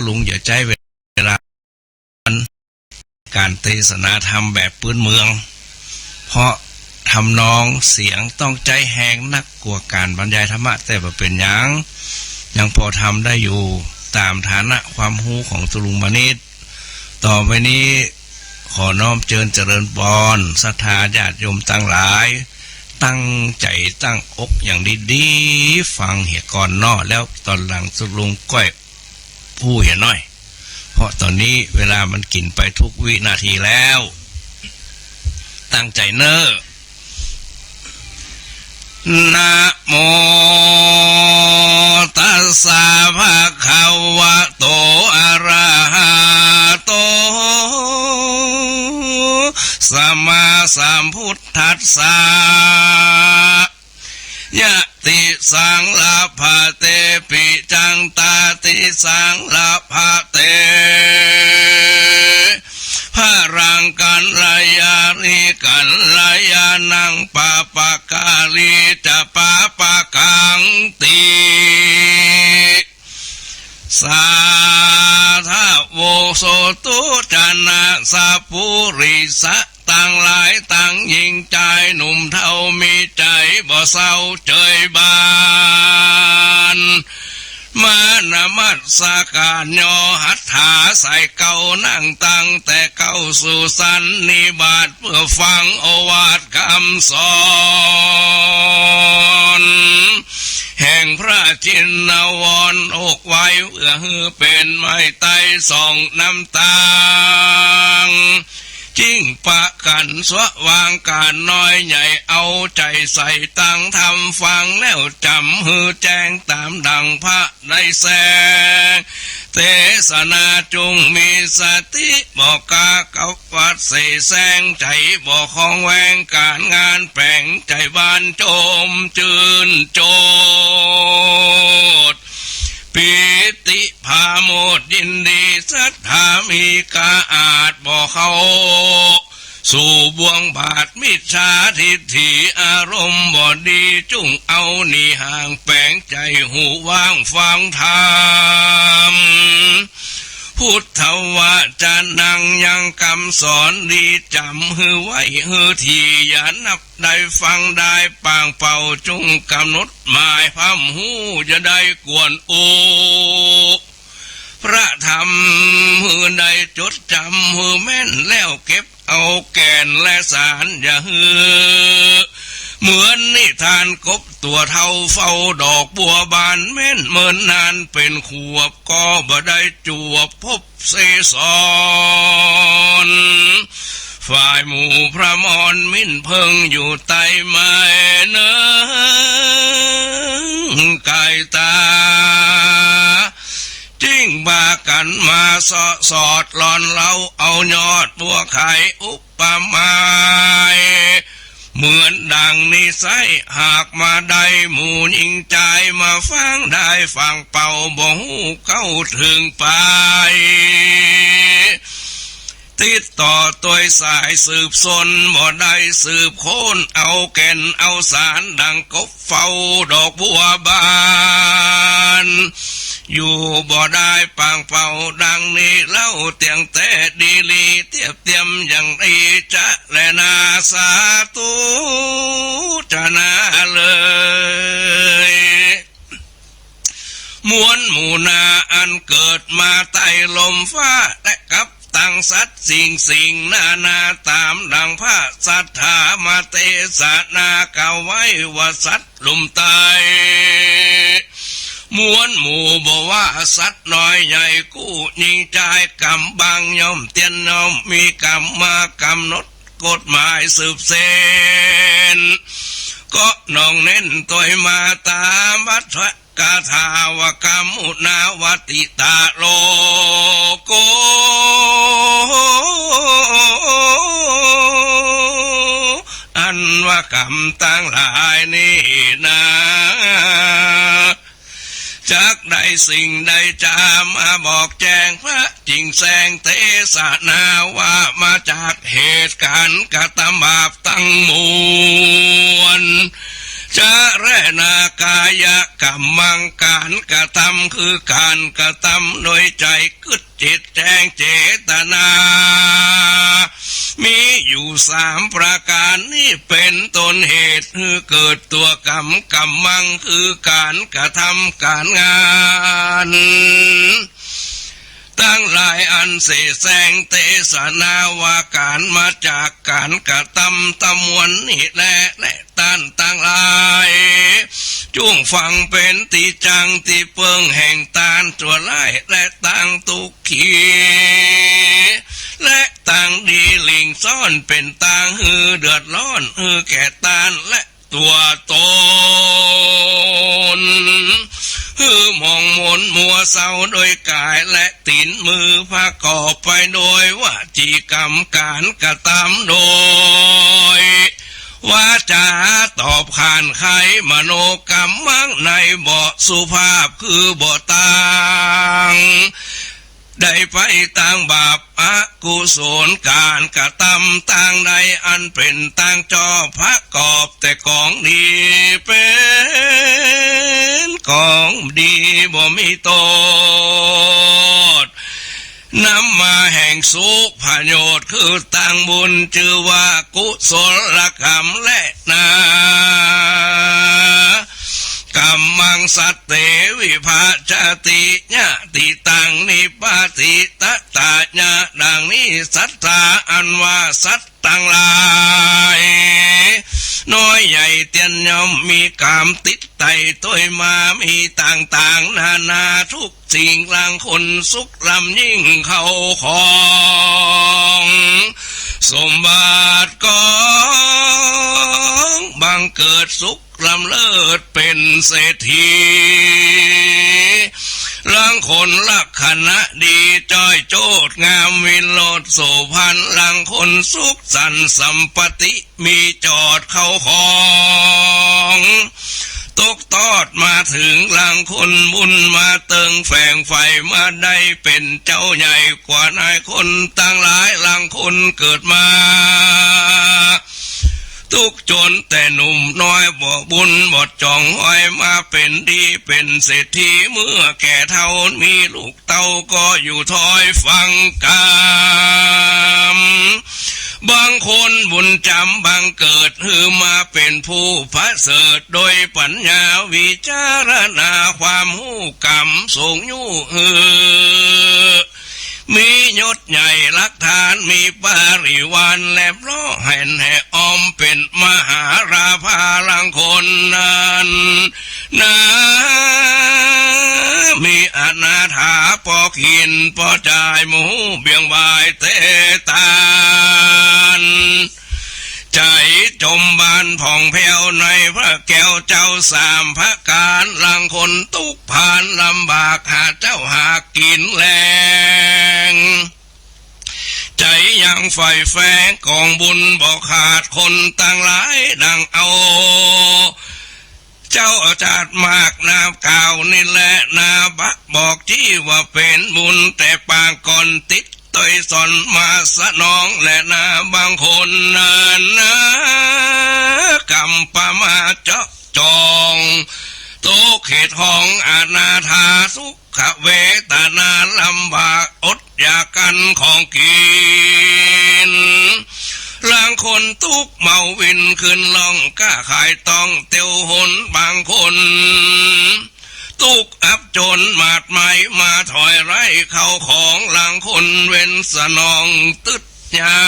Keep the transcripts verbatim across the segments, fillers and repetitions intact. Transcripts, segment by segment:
ลุงจะใจ๊เวลาก๋านเตสนาธรรมแบบปื๊นเมือง เพราะทำนองเสียงต้องใจ๊แฮงนักกว่าก๋านบรรยายธรรมะ แต่บ่เป๋นหยัง ยังปอทำได้อยู่ ต๋ามฐานะความฮู้ของตุ๊ลุงมานิด ต่อไปนี้ ขอน้อมเจิญเจริญปอน ศรัทธาญาติโยมตังหลาย ตั้งใจ๋ตั้งอกอย่างดีๆ ฟังเหียก่อนเนาะ แล้วต๋อนหลังตุ๊ลุงก้อยฮู้เหียหน้อย เพราะต๋อนนี้เวลามันกิ๋นไปทุกวินาทีแล้ว ตั้งใจ๋เน่อ นะโมตัสสะภะคะวะโต อะระหะโต สัมมาสัมพุทธัสสะ ยะติสังลัพพะเต ปิจังตาติสังลัพพะเต พะรังกัลยาณิกัลยาณัง ปาปะกาลีจะปาปะกังติ สาธะโว โสตุจะนะ สัปปุริสะตังหลาย ตังญิงจายหนุ่มเฒ่า มีใจ๋บ่เศร้าเจยบาน มานมัสก๋าน ย่อหัตถาใส่เกล้า นั่งตั้งแต่เกล้าสู่สันนิบาต เปื้อฟังโอวาทกำสอน แห่งพระจินวร อกไหว้เปื้อหื้อเป๋นไม้ไต้ส่องน้ำตาง จิ่งปะกั๋นสะหว่างก๋านน้อยใหญ่ เอาใจ๋ใส่ตั้งธรรมฟัง แล้วจ๋ำหื้อแจ้งต๋ามดั่งพระได้แสดง เตสนาจุ่งมีสติ บ่กล้ากับวัตเสแสร้ง ใจ๋บ่คองแวงก๋านงานแป๋ง ใจ๋บานจมจื้นโจทย์ ปีติผาโมดยินดี ศรัทธามีกล้าอาจ บ่เข้าสู่บ่วงบาป มิจฉาทิฏฐิอารมณ์บ่ดี จุ่งเอาหนีห่าง แป๋งใจ๋หูว่างฟังธรรม พุทธวจนังยังกำสอนดี จ๋ำหื้อไว้หื้อถี่ อย่านับได้ฟังได้ปางเป่า จุ่งก๋ำหนดหมายพร่ำฮู้ อย่าได้กวนอู้ พระธรรมหื้อได้จดจ๋ำหื้อแม่น แล้วเก็บเอาแก่นและสาร อย่าหื้อเหมือนนิทาน กบตั๋วเฒ่าเฝ้าดอกบัวบาน แม่นเมินนานเป๋นขวบ ก็บ่ได้จวบพบเสสอน ฝ่ายหมู่พระมอนมิ่นเพิ่งอยู่ใต้ไม้เนิงไกลต๋า จิ่งปากั๋นมาเซาะสอดหลอนเล้า เอายอดบัวไขอุปมา เหมือนดั่งนิสัย หากมาได้หมู่ญิงจาย มาฟังได้ฟังเป่า บ่ฮู้เข้าเถิงปาย ติดต่อตวยสายสืบสน บ่ได้สืบค้นเอาแก่นเอาสาร ดั่งกบเฝ้าดอกบัวบาน อยู่บ่ได้ปางเป่า ดั่งนี้เล่าเตี้ยงแต๊ดีหลี เตียบเตียมอย่างดีจะแลนา สาธุจะนาเลย มวลหมู่นาอันเกิดมาใต้ลมฟ้า และกับตังสัตว์สิ่งสิ่งนานา ต๋ามดั่งพระสัทธามาเตสนากล่าวไว้ว่าสัตว์ลุ่มใต้ มวลหมู่บ่ว่าสัตว์น้อยใหญ่ กู้ญิงจายกำบัง ย่อมเตียนย่อมมีกำมากำหนดกฎหมายสืบเส้น ก็น้องเน้นตวยมาต๋ามวัตถะ กาถาว่า กามุนาวติตาโลโก อันว่ากำตังหลายนี้นา จักได้สิ่งใดจามาบอกแจ้ง พระจิ่งแสดงเตสนาว่า มาจากเหตุก๋ารกระตำบาปตังมวล จเรณากายกัมมัง ก๋านกระตำ คือก๋านกระตำโดยใจ๋กึ๊ด จิตแจ้งเจตนา มีอยู่สามประก๋านนี้ เป๋นต้นเหตุหื้อเกิดตั๋วกรรม กัมมัง คือก๋านกระตำก๋านงาน ตังหลายอันเสแสร้งเตสนาว่าก๋านมาจากก๋านกระตำตะมวลนี้แล และ ต้านตังหลาย จุ่งฟังเป๋นตี้จั้งตี้เปิ้งแห่งต้านจั่วร้าย และตางตุ๊กขี และตางดีหลิ่งซ่อน เป๋นตางหื้อเดือดร้อน หื้อแก่ต้านและตั๋วตน หื้อหมองหมนมัวเซาโดยก๋ายและตี๋น มือประกอบไปโดยวจีกรรม ก๋านกระตำโดย วาจ๋าตอบขานไขมโนกรรมมัง ในบ่สุภาพคือบ่ตาง ได้ไปตางบาปอกุศล ก๋านกระตำตางใดอันเป๋นตางจอบ ประกอบแต่ของดี เป๋นของดีบ่มีตก นำมาแห่งสุขประโยชน์ คือตางบุญ จื้อว่ากุศลกรรมแลนา กัมมังสัตเต วิภัจจติ ยะติตัง นิปาติตะตะยะ ดังนี้สัตถาอันว่าสัตว์ตังหลาย น้อยใหญ่เตี้ยนย่อมมีก๋ามติดไต่ตวยมา มีต่างๆ นานาทุก สิ่ง ลางคนสุขล้ำยิ่งเข้าของสมบัติก๋อง บังเกิดสุขล้ำเลิศเป๋นเศรษฐี ลางคนลักษณะดีจ้อยโจ้ดงามวิโรจน์โสภณ ลางคนสุขสันต์สัมปัตติ มีจอดเข้าของ ตกตอดมาเถิง ลางคนบุญมาเติง แฝงใฝ่มาได้เป๋นเจ้าใหญ่กว่านายคนตังหลาย ลางคนเกิดมา ตุ๊กจนแต่หนุ่มน้อยบ่บุญบ่จ่องห้อย มาเป๋นดีเป๋นเศรษฐี เมื่อแก่เฒ่ามีลูก เต้าก็อยู่ถ้อยฟังกำ บางคนบุญจ๋ำบังเกิด หื้อมาเป๋นผู้ประเสริฐ โดยปัญญาวิจารณาความฮู้กำ ทรงยู้หื้อ มียศใหญ่ลักฐาน มีปริวารแลบล้อมแห่นแห่อ้อม เป๋นมหาราภา ลางคนนั้น นา มีอนาถา ปอกิ๋นปอจ่าย บ่ฮู้เบี่ยงบ่ายเตตาน ใจ๋จมบานผ่องแผ้วในพระแก้วเจ้าสามประก๋าน ลางคนตุ๊กข์พานลำบาก หาเจ้าหากิ๋นแลง ใจ๋ยังใฝ่แฝงก๋องบุญบ่ขาด คนตังหลายดังเอา เจ้าจาดมากนามกล่าวนี้แลนา บักบอกจี้ว่าเป๋นบุญแต่ปางก่อน ติดตวยสอนมาสนองแลนา บางคนนั้นนะ กำประมาทเจาะจ่อง ตกเขตห้องอนาถา สุขเวทนาลำบาก อดอยากกั๋นของกิ๋น ลางคนตุ๊กข์เมาวิน ขึ้นล่องก้าขายต้อง เตียวหน บางคน ตุ๊กข์อับจนหมาดไหม้ มาถอยไล่เข้าของ ลางคนเว้นสนองตึด ญา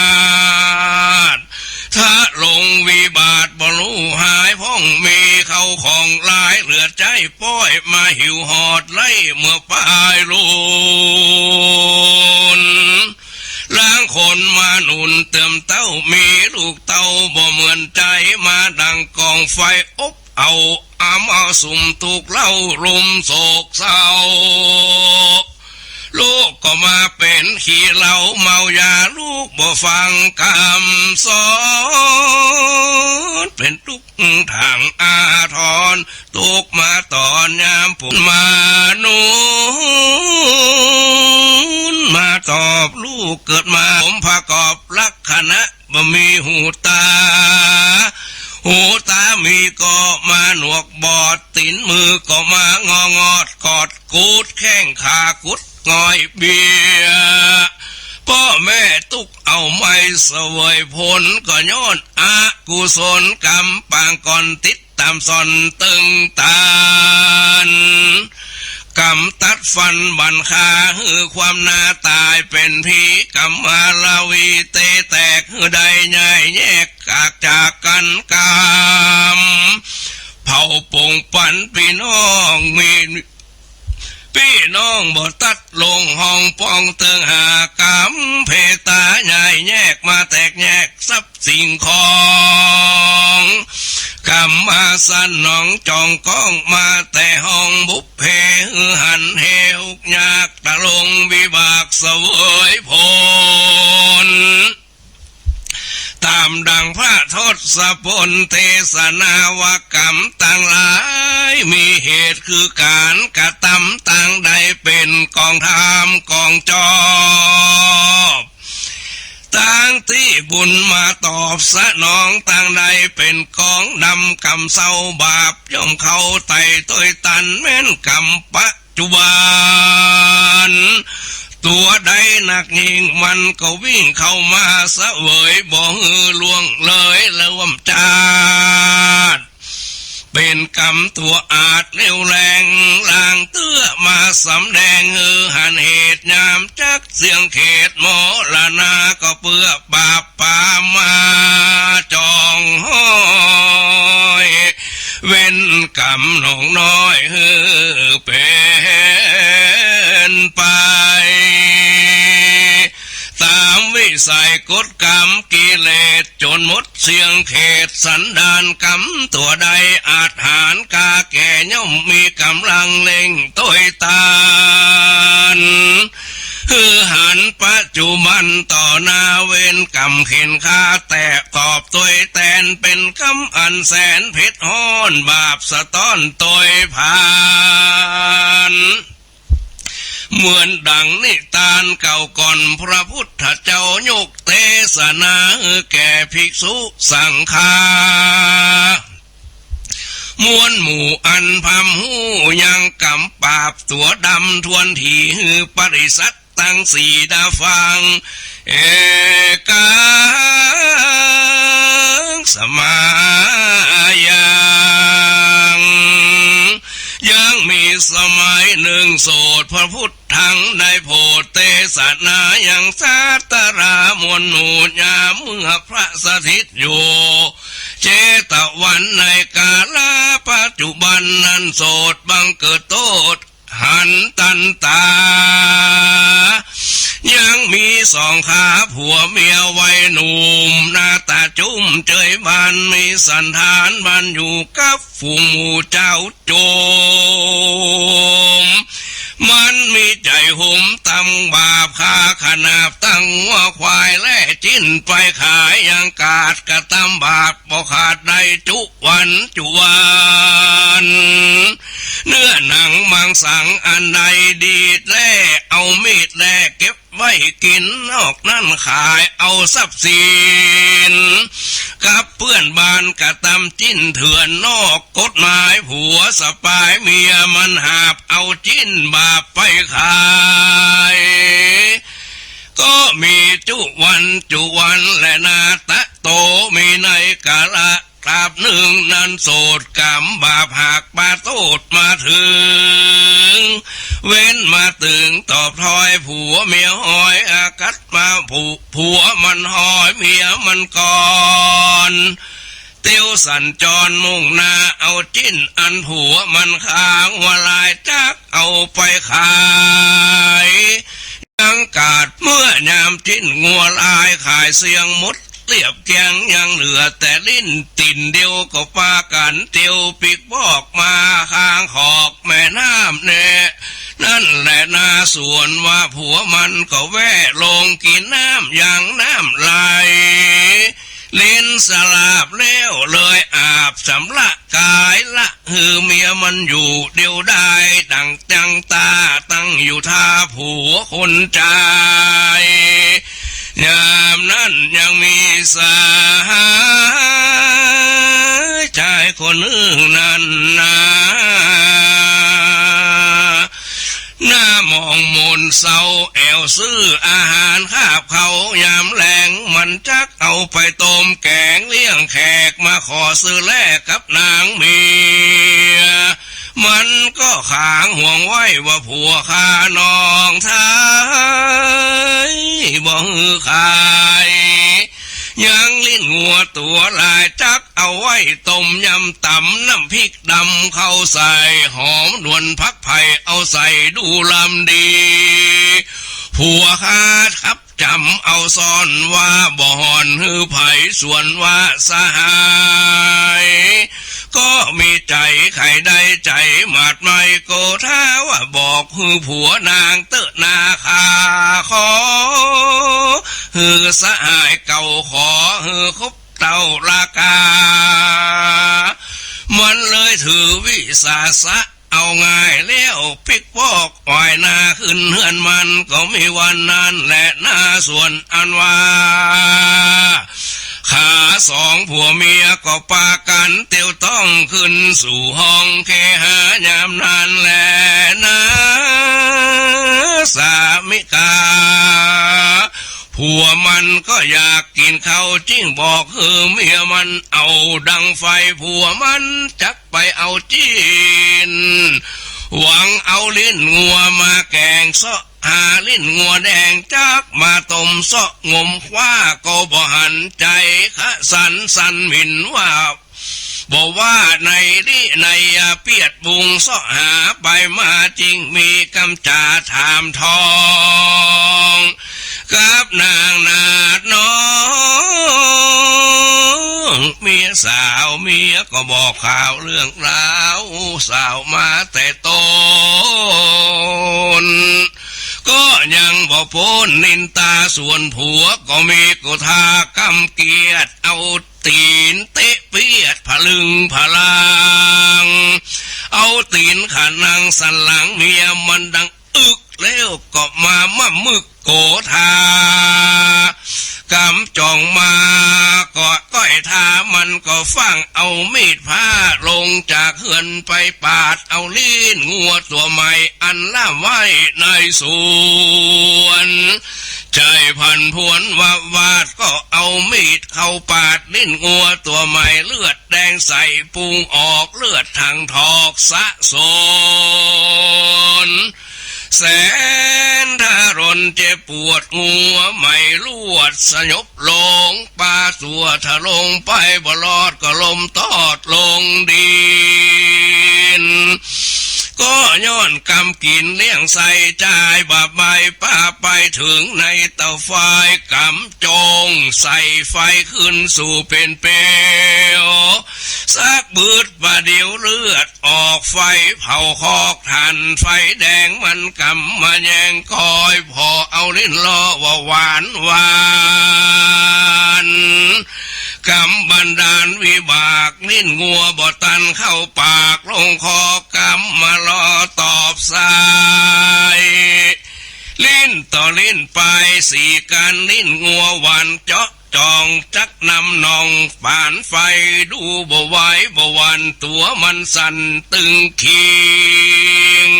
ติ ถ้าลงวิบัติบ่ฮู้หายพ่อง มีเข้าของหลายเหลือใจ๊ ป้อยมาหิวหอดไล่เมื่อปายลุน ลางคนมาหนุนเติมเต้า มีลูกเต้าบ่เหมือนใจ๋ มาดังก๋องไฟอบ เอาอำเอาสุมทุกข์เล่ารุมโศกเศร้า ลูกก็มาเป๋นขี้เหล้าเมายา ลูกบ่ฟังกำสอน เป๋นตุ๊กข์ทางอาทร ตุ๊กข์มาต๋อนยามปุ้น มนุษย์มาตอบลูกเกิดมา สมประกอบลักษณะ บ่มีหูต๋า หูต๋ามีก็มาหนวกบอด ตี๋นมือก็มางองอด กอดกูดแข้งขากุดง่อยเบีย ป้อแม่ตุ๊กเอาไม่เสวยผล ก็ย้อนอกุศลกรรมปางก่อนติดต๋ามสอนตึงตาน กรรมตัดฟันบั่นคาหื้อความนาต๋ายเป๋นผี กรรมมาลาวีเตแตกหื้อได้ใหญ่แยก จาก จากกั๋นกรรม เผาปงปันปี้น้องมี ปี้น้องบ่ตัดลงห้องปองเติงหากรรม เพต๋าใหญ่แยกมาแตกแยกทรัพย์สิ่งของ กรรมมาสนองจองก้องมาแต่ห้องบุพเพ หื้อหันเหตุยากตะลงวิบากเสวยผล ต๋ามดังพระทศพลเตสนาว่ากรรมตังหลายมีเหตุคือก๋านกระตำตังใดเป๋นกองธรรมกองจอบ ตังตี้บุญมาตอบสนองตังใดเป๋นกองดำกรรมเศร้าบาปย่อมเข้าไต่ตวยตันแม่นกรรมปะ จุบัน ตั๋วใดหนักยิ่งมันก็วิ่งเข้ามาเสวย บ่หื้อล่วงเลยร่วมจาติ เป๋นกรรมตั๋วอาจเร็วแรง ลางเตื้อมาสำแดง หื้อหันเหตุยามจักเสี้ยงเขตมรณา ก็เปื้อปราบปรามมาจองห้อย เว้นกรรมหนองน้อยหื้อเป๋นไป ต๋ามวิสัยกฎกรรมกิเลสจ๋นหมดเสี้ยงเขต สันดานกรรมตั๋วใดอาจหาญกล้าแก่ ย่อมมีก๋ำลังเร่งตวยตัน หื้อหันปัจจุบันต่อหน้า เวรกรรมเข็ญฆ่าแตกตอบตวยแตน เป๋นกรรมอันแสนเผ็ดฮ้อน บาปสะต้อนตวยผาน เหมือนดังนิตานเก่าก่อน พระพุทธเจ้ายกเตสนา หื้อแก่ภิกษุสังฆา มวลหมู่อันพร่ำฮู้ยังกรรมปราบตั๋วดำถ้วนถี่ หื้อปริษัทตังสี่ดาฟัง เอกัง สมายัง ยังมีสมัยนึ่งโสด พระพุทธังได้โผดเตสนายังศาสดามวลหมู่ ยามเมื่อพระสถิตอยู่ เจตวันในกาลปัจจุบันนั้น โสดบังเกิดโตษ หันตันต๋า ยังมีสองขาผัวเมียวัยหนุ่ม หน้าต๋าจุ้มเจยบาน มีสันฐานบานอยู่กับฝูงหมู่เจ้าโจม มันมีใจ๋หุมตำบาป ฆ่าขนาบตั้งงัวควาย และจิ๊นไปขาย ยังกาดกระตำบาป บ่ขาดได้จุวันจุวัน เนื้อหนังมังสังอันใดดีแต๊ เอามีดแต๊เก็บไว้กิ๋น นอกนั้นขายเอาทรัพย์สิน กับเปื้อนบ้านกระตำจิ๊นเถื่อนนอกกฎหมาย ผัวสปายเมียมันหาบเอาจิ๊นบาปไปขาย ก็มีจุวันจุวันแลนา ตะโตมีในกาละกราบนึ่งนั้น โสดกรรมบาปหากปาโตษมาเถิง เว้นมาตึงตอบถ้อยผัวเมียฮ้อย อากัดมาผัว ผัวมันฮ้อยเมียมันก่อน เตียวสัญจรมุ่งหน้าเอาจิ๊นอันผัวมันฆ่า งัวลายจักเอาไปขาย ยังกาดเมื่อยามจิ๊นงัวลายขายเสี้ยงหมดเรียบเกลี้ยง ยังเหลือแต่ลิ้นติ่นเดียว ก็ปากั๋นเตียวปิ๊กบอกมาข้างขอกแม่น้ำแน่ นั้นแลนา ส่วนว่าผัวมันก็แว่ลงกิ๋นน้ำยังน้ำไหล ลิ้นสลาบแล้วเลยอาบสำระกายละ หื้อเมียมันอยู่เดียวดาย ดั่งจังต๋าตั้งอยู่ท่าผัวคนจาย ยามนั้นยังมีสา เซาแอ่วซื้ออาหารคาบเข่า ยามแลงมันจักเอาไปต้มแก๋งเลี้ยงแขก มาขอซื้อแลกกับนางเมีย มันก็ขางห่วงไว้ว่า ผัวข้าน้องไทยบ่หื้อขาย ยังลิ้นงัวตั๋วลาย จักเอาไว้ต้มยำต๋ำ น้ำพริกดำเข้าใส่ หอมด่วนผักไผ่เอาใส่ ดูลำดี ผัวข้าครับจ๋ำเอาซ่อนว่า บ่ห่อนหื้อใผ ส่วนว่าสหาย ก็มีใจ๋ใค่ได้ใจ๋ หมาดไม้โกธาว่า บอกหื้อผัวนางเต๊อะนา ข้าขอหื้อสหายเก่า ขอหื้อครบเต้าราคา มันเลยถือวิสาสะ เอาง่ายแล้วปิ๊กปอก อ้อยหน้าขึ้นเฮือนมัน ก็มีวันนั้นแหละนา ส่วนอันว่า ข้าสองผัวเมียก็ปากั๋นเตียวต้อง ขึ้นสู่ห้องเคหา ยามนั้นแลนา สามิกา ผัวมันก็อยากกิ๋นข้าว จึงบอกหื้อเมียมันเอาดังไฟ ผัวมันจักไปเอาจิ๊น หวังเอาลิ้นงัวมาแก๋ง เซาะหาลิ้นงัวแดง จักมาต้มเซาะงมคว้า ก็บ่หันใจ๋ ขะสันสันหมิ่นว่า บ่ว่าในนี้ในยาเปียดบุง เซาะหาไปมา จึงมีกำจ๋าถามทอง กับนางนาฏน้องเมียสาว เมียก็บอกข่าวเรื่องราว สาวมาแต่ต้น ก็ยังบ่ป๊นนินตา ส่วนผัวก็มีโกธากำเกียจ เอาตี๋นเตะเปียดผะลึงผะลัง เอาตี๋นขะนังสันหลังเมียมันดังอึก แล้วก็มาม่ำมึกโกธา กำจ่องมา ก็ก้อยธามันก็ฟั่งเอามีดผ้า ลงจากเฮือนไปปาดเอาลิ้นงัวตั๋วใหม่ อันล่ามไว้ในสวน ใจ๋ผันผวนวาบวาด ก็เอามีดเข้าปาดลิ้นงัวตั๋วใหม่ เลือดแดงใสปุงออก เลือดถังถอกสะสน แสนทะรนเจ็บปวด งัวใหม่ลวดสยบลง ปาตั๋วทะลงไปบ่รอด ก็ล้มตอดลงดิน ก็ย้อนกำกิ๋นเลี้ยงใส่จ่ายบาปใบ ปาไปเถิงในเตาไฟ กำจงใส่ไฟขึ้นสู่เป๋นเปลว สักบึดประเดี๋ยวเลือดออก ไฟเผาคอกถ่าน ไฟแดงมันกำมาแยงคอย ผ่อเอาลิ้นลอว่าหวานหวาน กำบันดาลวิบาก ลิ้นงัวบ่ตันเข้าปาก ลงคอกำมารอตอบสาย ลิ้นต่อลิ้นไปสี่กั๋น ลิ้นงัวหวั่นเจาะจ่อง จักนำหน่องปานไฟ ดูบ่ไหวบ่หวั่น ตั๋วมันสั่นตึงเขีง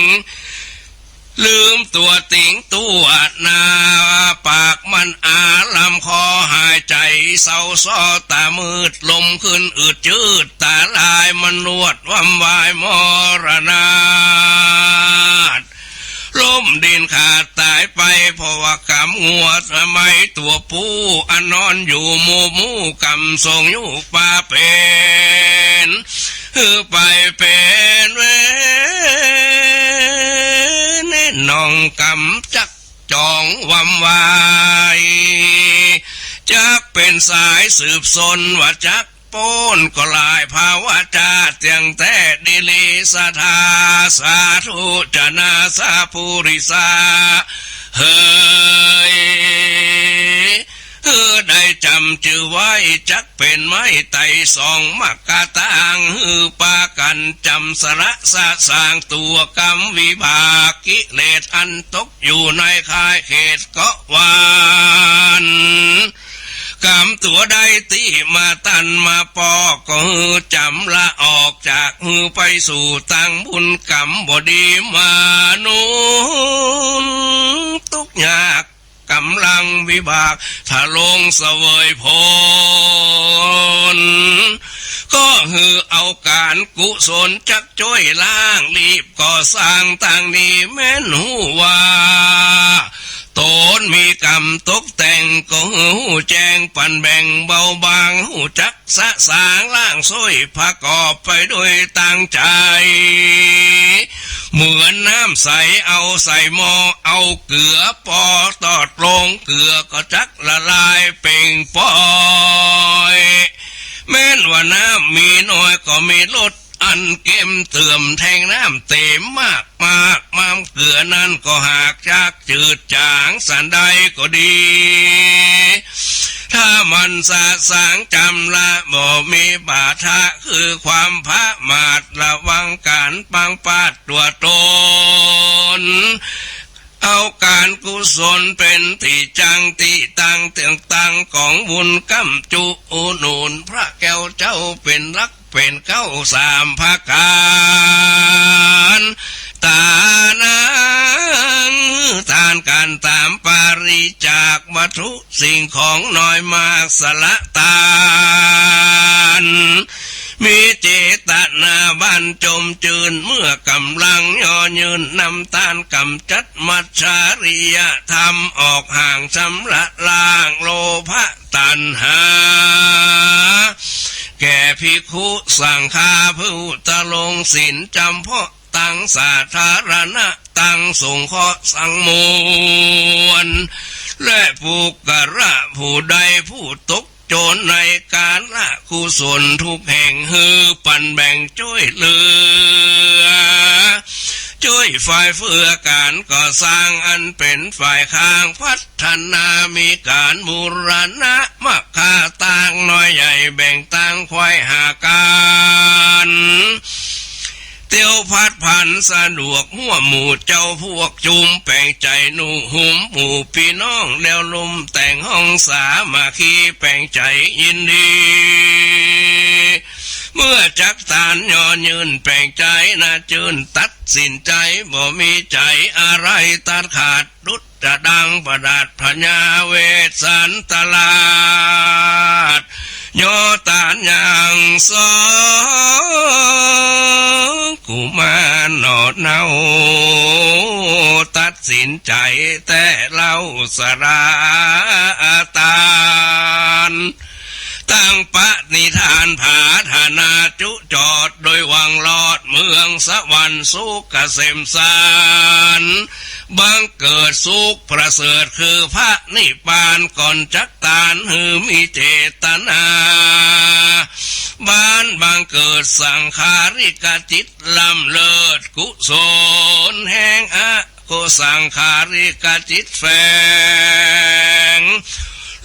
ลืมตั๋วติงตั๋วหน้า ปากมันอา ลำคอหายใจ๋เศร้าซ้อ ต๋ามืดลมขึ้นอืดจืด ต๋าลายมันลวดวำวายมรณาถ ล้มดินขาดต๋ายไป เพราะว่ากำงัวสมัยตั๋วผู้ อันนอนอยู่หมู่หมู่ กำส่งอยู่ป่าเป๋น หื้อไปเป๋นเวร หน่องกำจักจ่องวำวาย จักเป๋นสายสืบสนว่าจักป๊น ก็หลายภาวะจาเตียงแต๊ ดีหลีศรัทธา สาธุจะนาสาปุริสา เฮย หื้อได้จ๋ำจื้อไว้ จักเป๋นไม้ไต่สอง มะกะตาง หื้อปากั๋นจ๋ำสละสะสาง ตั๋วกำวิบากกิเลส อันตกอยู่ในข่ายเขตเกาะวาน ก๋รรมตั๋วใดตี้มาตันมาปอก ก็หื้อจ๋ำละออกจาก หื้อไปสู่ตางบุญ ก๋รรมบ่ดีมาหนุน ตุ๊กข์ยากก๋ำลังวิบาก ถ้าลงเสวยผล ก็หื้อเอาก๋านกุศลจักจ้วยล้าง รีบก่อสร้างตางนี้ แม้นฮู้ว่า ต๋นมีก๋รรมตกแต่ง ก็หื้อฮู้แจ้งปันแบ่งเบาบาง ฮู้จักสะสางล้างส้วย ประกอบไปด้วยตางใจ๋ เหมือนน้ำใสเอาใส่หม้อ เอาเกลือปอตอดลง เกลือก็จักละลายเป่งปอย แม้นว่าน้ำมีน้อยก็มีรส อันเก็มเติมแทงน้ำเต็มมากมาก น้ำเกลือนั้นก็หากจักจืดจ๋างสันใดก็ดี ถ้ามันสะสางจ๋ำละ บ่มีบาทะ คือความผะมาท ระวังก๋านปังปาดตั๋วต๋น เอาก๋านกุศลเป๋นตี้จั้งตี้ตั้ง เตื้องตั้งของบุญ ก้ำจุอุดหนุน พระแก้วเจ้าเป๋นหลัก เป๋นเก๊าสามประก๋าน ตานัง ตานก๋านตาม ปริจจาควัตถุสิ่งของน้อยมาก สละตาน มีเจตนาบานจมจื้น เมื่อก๋ำลังย่อยื้น นำตานก๋ำจัดมัจฉริยธรรม ออกห่างชำระล้างโลภะ ตัณหา แก่ภิกขุสังฆาผู้ตะลงศีลจ๋ำเพาะ ตังสาธารณะ ตังสงเคราะห์สังมวล และปุคคละผู้ใดผู้ตกโจรในก๋านละกุศลทุกแห่ง หื้อปันแบ่งจ้วยเหลือ จ้วยฝ่ายเฟื้อก๋านก่อสร้าง อันเป๋นฝ่ายข้างพัฒนา มีก๋านบูรณะ มักคาตางน้อยใหญ่ แบ่งตางไขว่ห้าก๋าน เตียวผัดผันสะดวก หัวหมู่เจ้าพวกจุม แป๋งใจ๋หนุนหุมหมู่ปี้น้อง แนวลมแต่งห้องสามัคคี แป๋งใจ๋ยินดี เมื่อจักตานย่อยื้น แป๋งใจ๋หน้าจื้น ตัดสินใจ๋บ่มีใจ๋อะไร ตัดขาด ดุจจะดังประดัดพญาเวสสันตราช ย่อตานอย่างสองกุมารหนอเนา ตัดสินใจ๋แต่เล่าสละตาน ตั้งปณิธานผาธนาจุจอด โดยหวังลอดเมืองสวรรค์สุขเกษมสันต์ บังเกิดสุขประเสริฐคือพระนิพพาน ก่อนจักตานหื้อมีเจตนา บานบังเกิดสังขาริกจิตล้ำเลิศ กุศลแห่งอกุสังขาริกจิตแฝง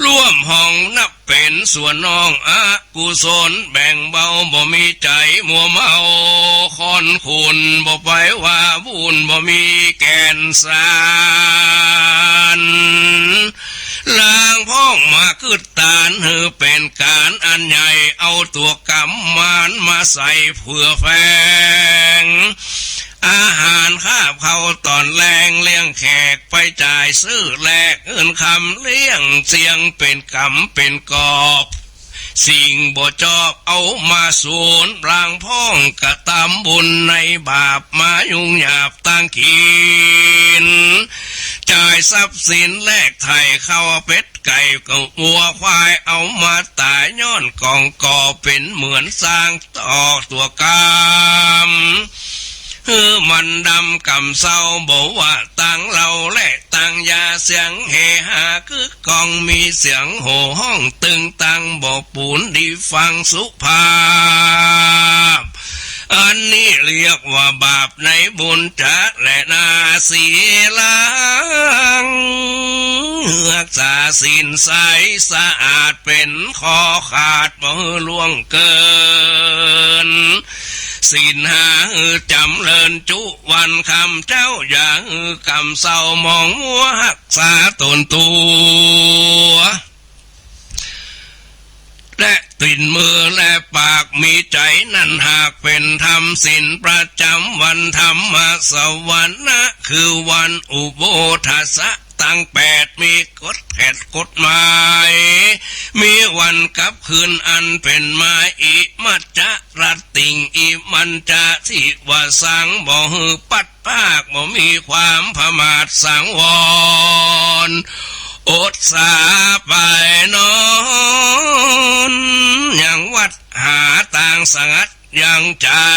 ร่วมห้องนับ เป๋นส่วนน้องอกุศล แบ่งเบาบ่มีใจ๋มัวเมา ค่อนขุ่นบ่ไปว่าวุ่น บ่มีแก่นสาร ล้างพ่องมาคืดตาน หื้อเป๋นก๋านอันใหญ่ เอาตั๋วก๋ำมานมาใส่เผื่อแฝง อาหารคาบข้าวต๋อนแลง เลี้ยงแขกไปจ่ายซื้อแลก เงินคำเลี้ยงเสียง เป๋นก๋ำเป๋นกอบ สิ่งบ่จอบเอามาสูญ ล้างพ่องกระตำบุญ ในบาปมายุ่งยากตางกิ๋น จ่ายทรัพย์สินแลกไถ่ข้าวเป็ด ไก่กับวัวควาย เอามาต๋ายย้อนกองก่อ เป๋นเหมือนสร้างต่อตั๋วก๋ำ หื้อมันดำก๋ำเศร้า บ่ว่าตางเหล้าและตางยา เสียงเฮฮาคึกก้อง มีเสียงโห่ฮ้องตึงตัง บ่ปูนดีฟังสุภาพ อันนี้เรียกว่าบาปในบุญจะแลนา สีลัง รักษาศีลใสสะอาด เป๋นข้อขาดบ่หื้อล่วงเกิน ศีลห้าหื้อจ๋ำเริญจุวันค่ำ เจ๊าอย่าหื้อก๋ำเศร้าหมองมัว รักษาต๋นตั๋ว ตี๋นมือและปาก มีใจ๋นั้นหากเป๋นธรรม ศีลประจ๋ำวันธรรมสวนะ คือวันอุโบทสะ ตังแปด มีกฎแกดกฎหมาย มีวันกลับคืนอันเป๋นมา อิมัจจาราติง อิมัญจะทิวสัง บ่หื้อปัด พราก บ่มีความผมาทสังวร อดสาไปนอน ยังวัดหาตางสงัดยังใจ๋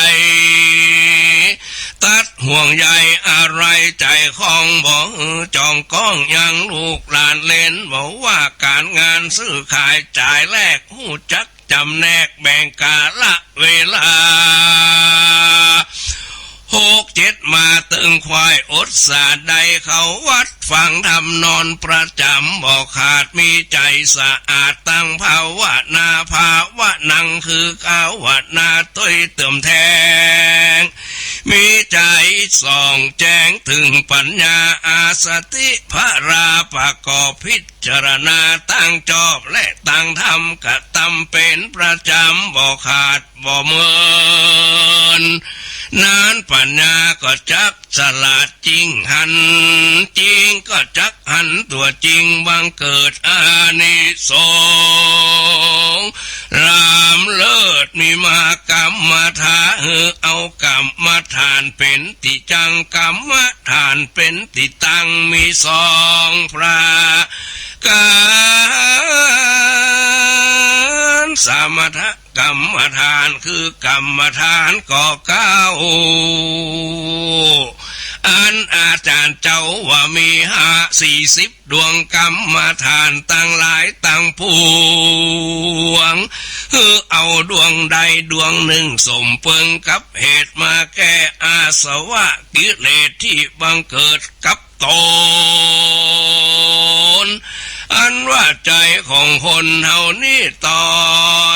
ตัดห่วงใยอะไรใจ๋ข้อง บ่หื้อจ่องก้องยังลูกหลานเหลน บ่ว่าก๋านงานซื้อขายจ่ายแลก ฮู้จัก จ๋ำแนกแบ่งกาละเวลา หกเจ็ด มาเติงควาย อดสาได้เข้าวัดฟังธรรมนอนประจ๋ำ บ่ขาด มีใจ๋สะอาดตังภาวนา ภาวนัง คือภาวนาตวยเติมแทง มีใจ๋ส่องแจ้งเถิงปัญญา อาสติพราประกอบพิ จารณาตังจอบและตังธรรม กระตำเป๋นประจ๋ำ บ่ขาดบ่เมิน นั้นปัญญาก็จักฉลาดจิ่งหันจิ่ง ก็จักหันตั๋วจิ่ง บังเกิดอานิสงส์ล้ำเลิศ มีมากรรมฐาน หื้อเอากรรมฐานเป๋นตี้จั่ง กรรมฐานเป๋นตี้ตั้ง มีสองประก๋าน สมถกรรมฐาน คือกรรมฐานข้อเก้า อันอาจ๋ารย์เจ้าว่ามีห้า สี่สิบดวงกรรมฐานตังหลายตังปวง หื้อเอาดวงใดดวงนึ่งสมเปิงกับเหตุมาแก้อาสวะกิเลสตี้บังเกิดกับ ตน อันว่าใจ๋ของคนเฮานี้ต่อ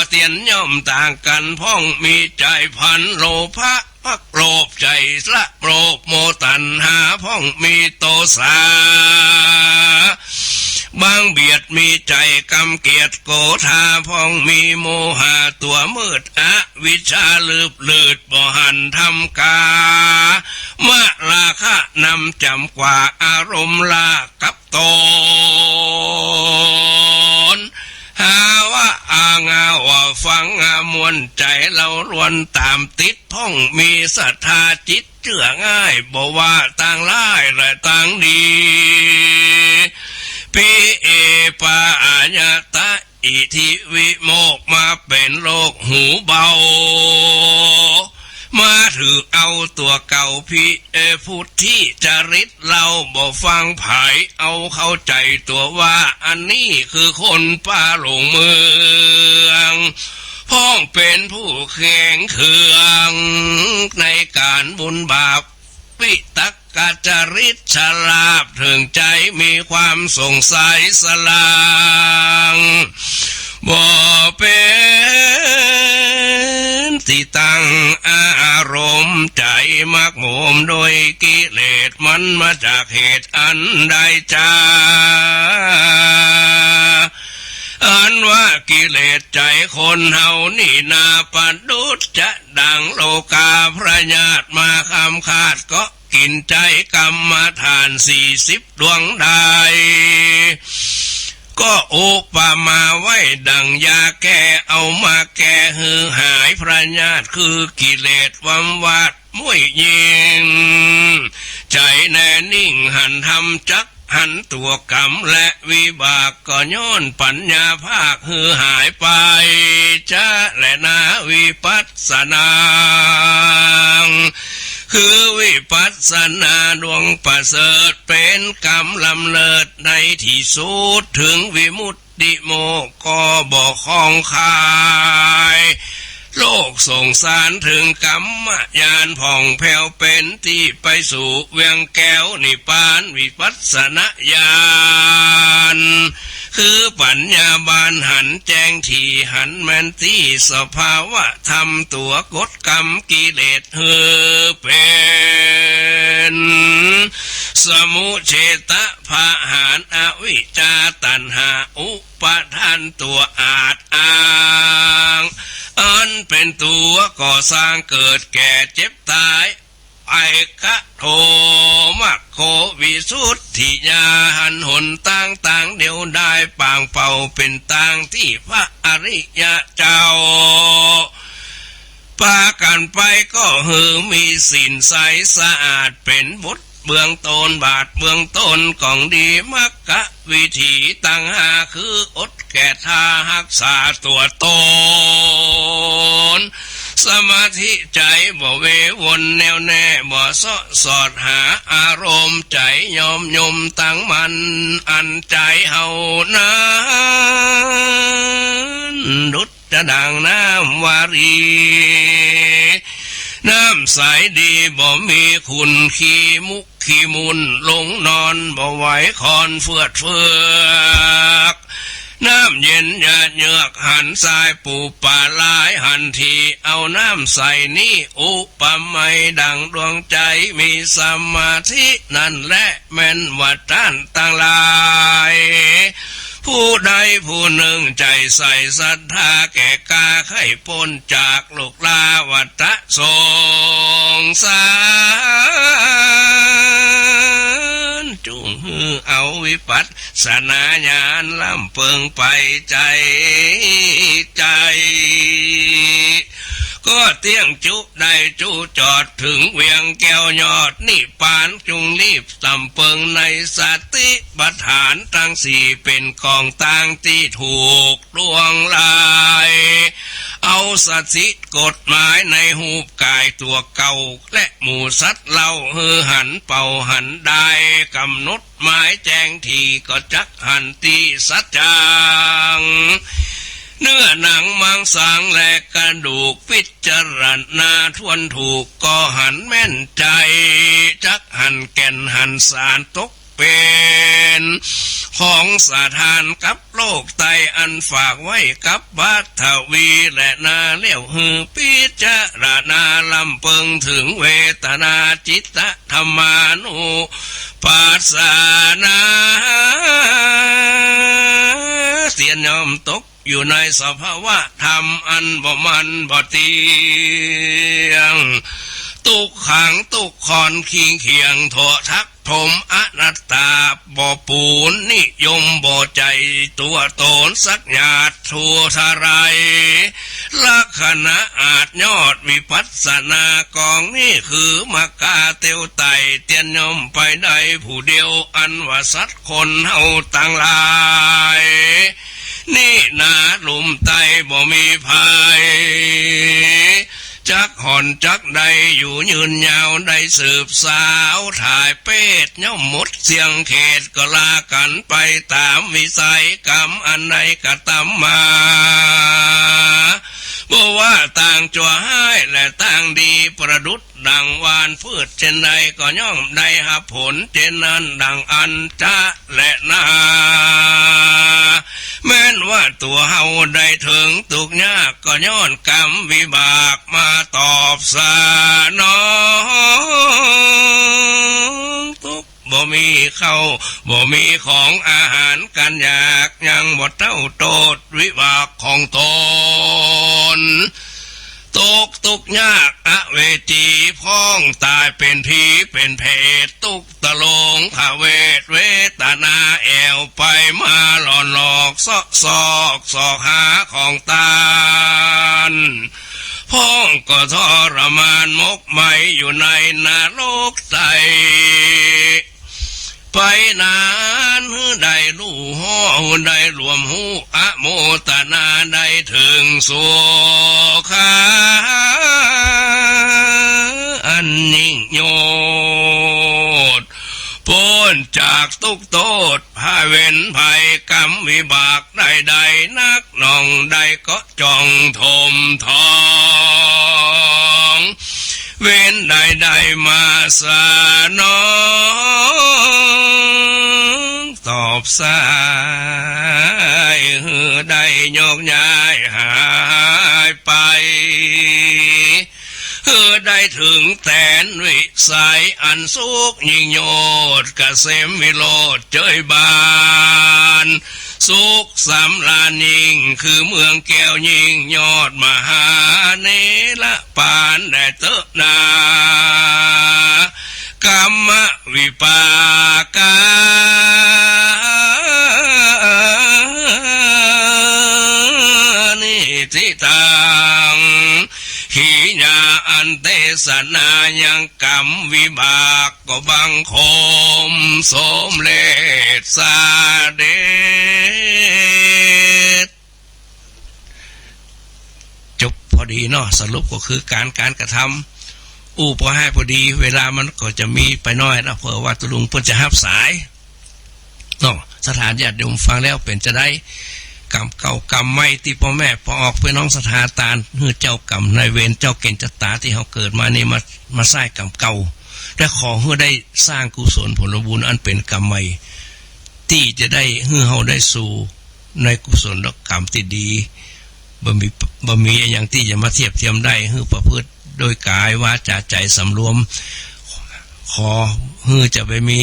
เตียนย่อมต่างกั๋น พ่องมีใจ๋ผันโลภะ มักโลภใจ๋ละโลภ โมตัณหา พ่องมีโตสา บังเบียด มีใจ๋กำเกียด โกธา พ่องมีโมหะตั๋วมืด อวิชชาลืบลืด บ่หันธรรมกา มะราคะนำจ๋ำกว่า อารมณ์ลากับ ตน หาว่าอางาว่าฟังอามวลใจ๋ เล้าลวนต๋ามติด พ่องมีศรัทธาจิตเจื้อง่าย บ่ว่าตางร้ายและตางดี ปิเอปายะตะ อิทธิวิโมกข์ มาเป๋นโลกหูเบา มาถือเอาตั๋วเก่า พิ เอ พุทธิจริต เล้าบ่ฟังใผ เอาเข้าใจ๋ตั๋วว่า อันนี้คือคนป่าหลงเมือง พ่องเป๋นผู้แข็งเคืองในก๋านบุญบาป วิตกจริต ฉลาบเถิงใจ๋ มีความสงสัยสลาง บ่เป๋นตี้ตั้งอารมณ์ใจ๋ มักหมองโดยกิเลส มันมาจากเหตุอันใดจา อันว่ากิเลสใจ๋คนเฮานี้นา ประดุจจะดังโลกาพยาธิ มาคำขาดก็ กิ๋นใจ๊กรรมฐานสี่สิบดวงได้ ก็อุปมาไว้ดั่งยาแก้ เอามาแก้หื้อหายพยาธิคือกิเลส วำวาดมุ่ยยิ่ง ใจ๋แน่นิ่งหันธรรมจัก หันตั๋วกรรมและวิบาก ก็ย้อนปัญญาภาคหื้อหายไป จะแลนา วิปัสสนา คือวิปัสสนาดวงประเสริฐ เป๋นกรรมล้ำเลิศในตี้สุด เถิงวิมุตติโมกข์ก็บ่ข้องคาย โลกสงสาร เถิงกรรมญาณผ่องแผ้ว เป๋นตี้ไปสู่เวียงแก้วนิพพาน วิปัสสนญาณ คือปัญญาบานหันแจ้งถี่ หันแม่นตี้สภาวะธรรมตั๋วกฎกรรมกิเลสหื้อเป๋น สมุจเฉทประหาร อวิชชาตัณหาอุปาทานตั๋วอาจอา ก็สร้างเกิดแก่เจ็บต๋าย ไอคะโท มัคโค วิสุทธิญาณ หันหนตางตางเดียวดาย ป่างเป่าเป๋นตางตี้พระอริยะเจ้า ปากั๋นไปก็หื้อมีศีลใสสะอาด เป๋นบทเบื้องต้น บาทเบื้องต้นของดี มัคคะวิธีตังห้า คืออดแขดห้า ฮักษาตั๋วต๋น สมาธิใจ๋บ่เววนแน่วแน่ บ่เซาะสอดหาอารมณ์ ใจ๋ยอมยมตั้งมั่น อันใจ๋เฮานั้น ดุจจะดั่งน้ำวารี น้ำใสดีบ่มีขุ่น ขี้มุกขี้มุ่น ลงนอนบ่ไหว คอนเฟือดเฟือก น้ำเย็นหยาดเหยือก หันทรายปู๋ป่าลาย หันทีเอาน้ำใสนี้ อุปไมยดั่งดวงใจ๋มีสมาธิ นั้นแลแม่นว่าต้านตังหลาย ผู้ใดผู้นึ่งใจ๋ใส่ศรัทธา แก่กล้าใค่ป๊นจากโลกราวัฏสงสาร จุ่งหื้อเอาวิปัสสนาญาณ ล้ำเปิงไปใจ๋ใจ๋ ก็เตี้ยงจุได้จุจอด เถิงเวียงแก้วยอดนิพพาน จุ่งรีบสำเปิงในสติปัฏฐานตังสี่ เป๋นของตางตี้ถูกล่วงลาย เอาสติกฎหมายในฮูปก๋ายตั๋วเก่า และหมู่สัตว์เล่า หื้อหันเป่าหันดาย ก๋ำหนดหมายแจ้งที ก็จักหันตี้สัจจัง เนื้อหนังมังสังและกระดูก พิจารณาถ้วนถูก ก็หันแม่นใจ๋ จักหันแก่นหันสาร ตกเป๋นของสถานกับโลกไต อันฝากไว้กับปฐวีแลนา แล้วหื้อพิจารณา ล้ำเปิงเถิงเวทนา จิตตะ ธัมมานุปัสสนา เตียนย่อมตกอยู่ในสภาวะธรรมอันบ่มั่นบ่เตี้ยง ตุ๊กขังตุ๊กคอน ขี้เขียงโถทัก ถมอนัตตา บ่ปูนนิยม บ่ใจ๋ตั๋วต๋นสักหยาดทั่วทะไหล ลักษณะอาจยอดวิปัสสนากองนี้ คือมัคคาเตียวไต่ เตียนย่อมไปได้ผู้เดียว อันว่าสัตว์คนเฮาตังหลาย นี่นาลุ่มไต้บ่มีภัย จักห่อนจักได้อยู่ยืนยาว ได้สืบสาวถ่ายเพศ ย่อมหมดเสี้ยงเขต ก็ลากั๋นไปต๋ามวิสัย กรรมอันใดกระตำมา บ่ว่าตางจั่วฮ้ายและตางดี ประดุจดั่งหว่านพืชเช่นใด ก็ย่อมได้ฮับผลเช่นนั้น ดั่งอั้นจะแลนา แม้นว่าตั๋วเฮาได้เถิงตุ๊กข์ยาก ก็ย้อนกรรมวิบากมาตอบสนอง ตุ๊กข์บ่มีข้าว บ่มีของอาหาร ก๋านอยากยังบ่เต้าโต้ษวิบากของต๋น ตกตุ๊กข์ยากอเวจี พ่องต๋ายเป๋นผีเป๋นเปรต ตุ๊กข์ตะโลงขเวท เวทนาแอ่วไปมา หล่อนหลอกเซาะซอก ซอกหาของต้าน พ่องก็ทรมานหมกไหมอยู่ในนรกไต ไปนาน หื้อได้ฮู้ฮ้อ หื้อได้รวมฮู้ อโมตนาได้เถิงสุขะ อันยิ่งโยชน์ ป๊นจากตุ๊กข์โต้ษ ภัยเวรภัยกรรมวิบาก ได้ได้นักหน่อง ได้ก็จ่องถมทอง เวรได้ได้มาสนอง ตอบสาย หื้อได้โยกย้ายหายไป หื้อได้เถิงแตนวิสัยอันสุขยิ่งโยชน์ เกษมวิโรจน์เจยบาน สุขสำราญยิ่ง คือเมืองแก้วยิ่งยอดมหาเนร ปานได้เต๊อะนา กรรมวิปากานิทิตัง ขีณาอันเตสะนา ยังกรรมวิบากก็บังคมสมเร็จเสด็จ จบพอดีเนาะ สรุปก็คือก๋าน ก๋านกระทำ อู้ปอหื้อพอดี เวลามันก็จะมีไปน้อยนะ เผื่อว่าตุ๊ลุงเปิ้นจะฮับสายเนาะ ศรัทธาญาติโยมฟังแล้วเป๋นจาใด กรรมเก่ากรรมใหม่ตี้ป้อแม่ป้อออก ปี้น้องศรัทธาตาน หื้อเจ้ากรรมนายเวร เจ้าเก๋ณฑ์จะต๋าตี้เฮาเกิดมานี่มา มาใซ้กรรมเก่า และขอหื้อได้สร้างกุศลผลบุญอันเป๋นกรรมใหม่ ตี้จะได้หื้อเฮาได้สู่ ในกุศลกรรมตี้ดี บ่มี บ่มีอะหยังตี้จะมาเทียบเทียมได้ หื้อประพฤติโดยก๋ายวาจาใจ๋สำรวม ขอหื้อจะไปมี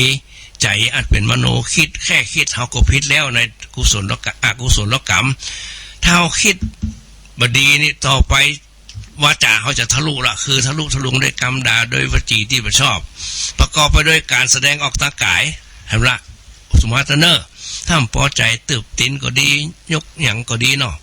ใจ๋อันเป๋นมโนคิด แค่คิดเฮาก็ผิดแล้วในกุศลกรรม อกุศลกรรม ถ้าเฮาคิดบ่ดีนี่ต่อไป วาจาเฮาจะทะลุละ คือทะลุทะลวงด้วยกำด่า ด้วยวจีตี้บ่ชอบ ประกอบไปด้วยก๋านแสดงออกตางก๋าย หันละ สมมาตรเน่อ ถ้าบ่ปอใจ๋ ตึบตี๋นก็ดี ยกหยังก็ดีเนาะ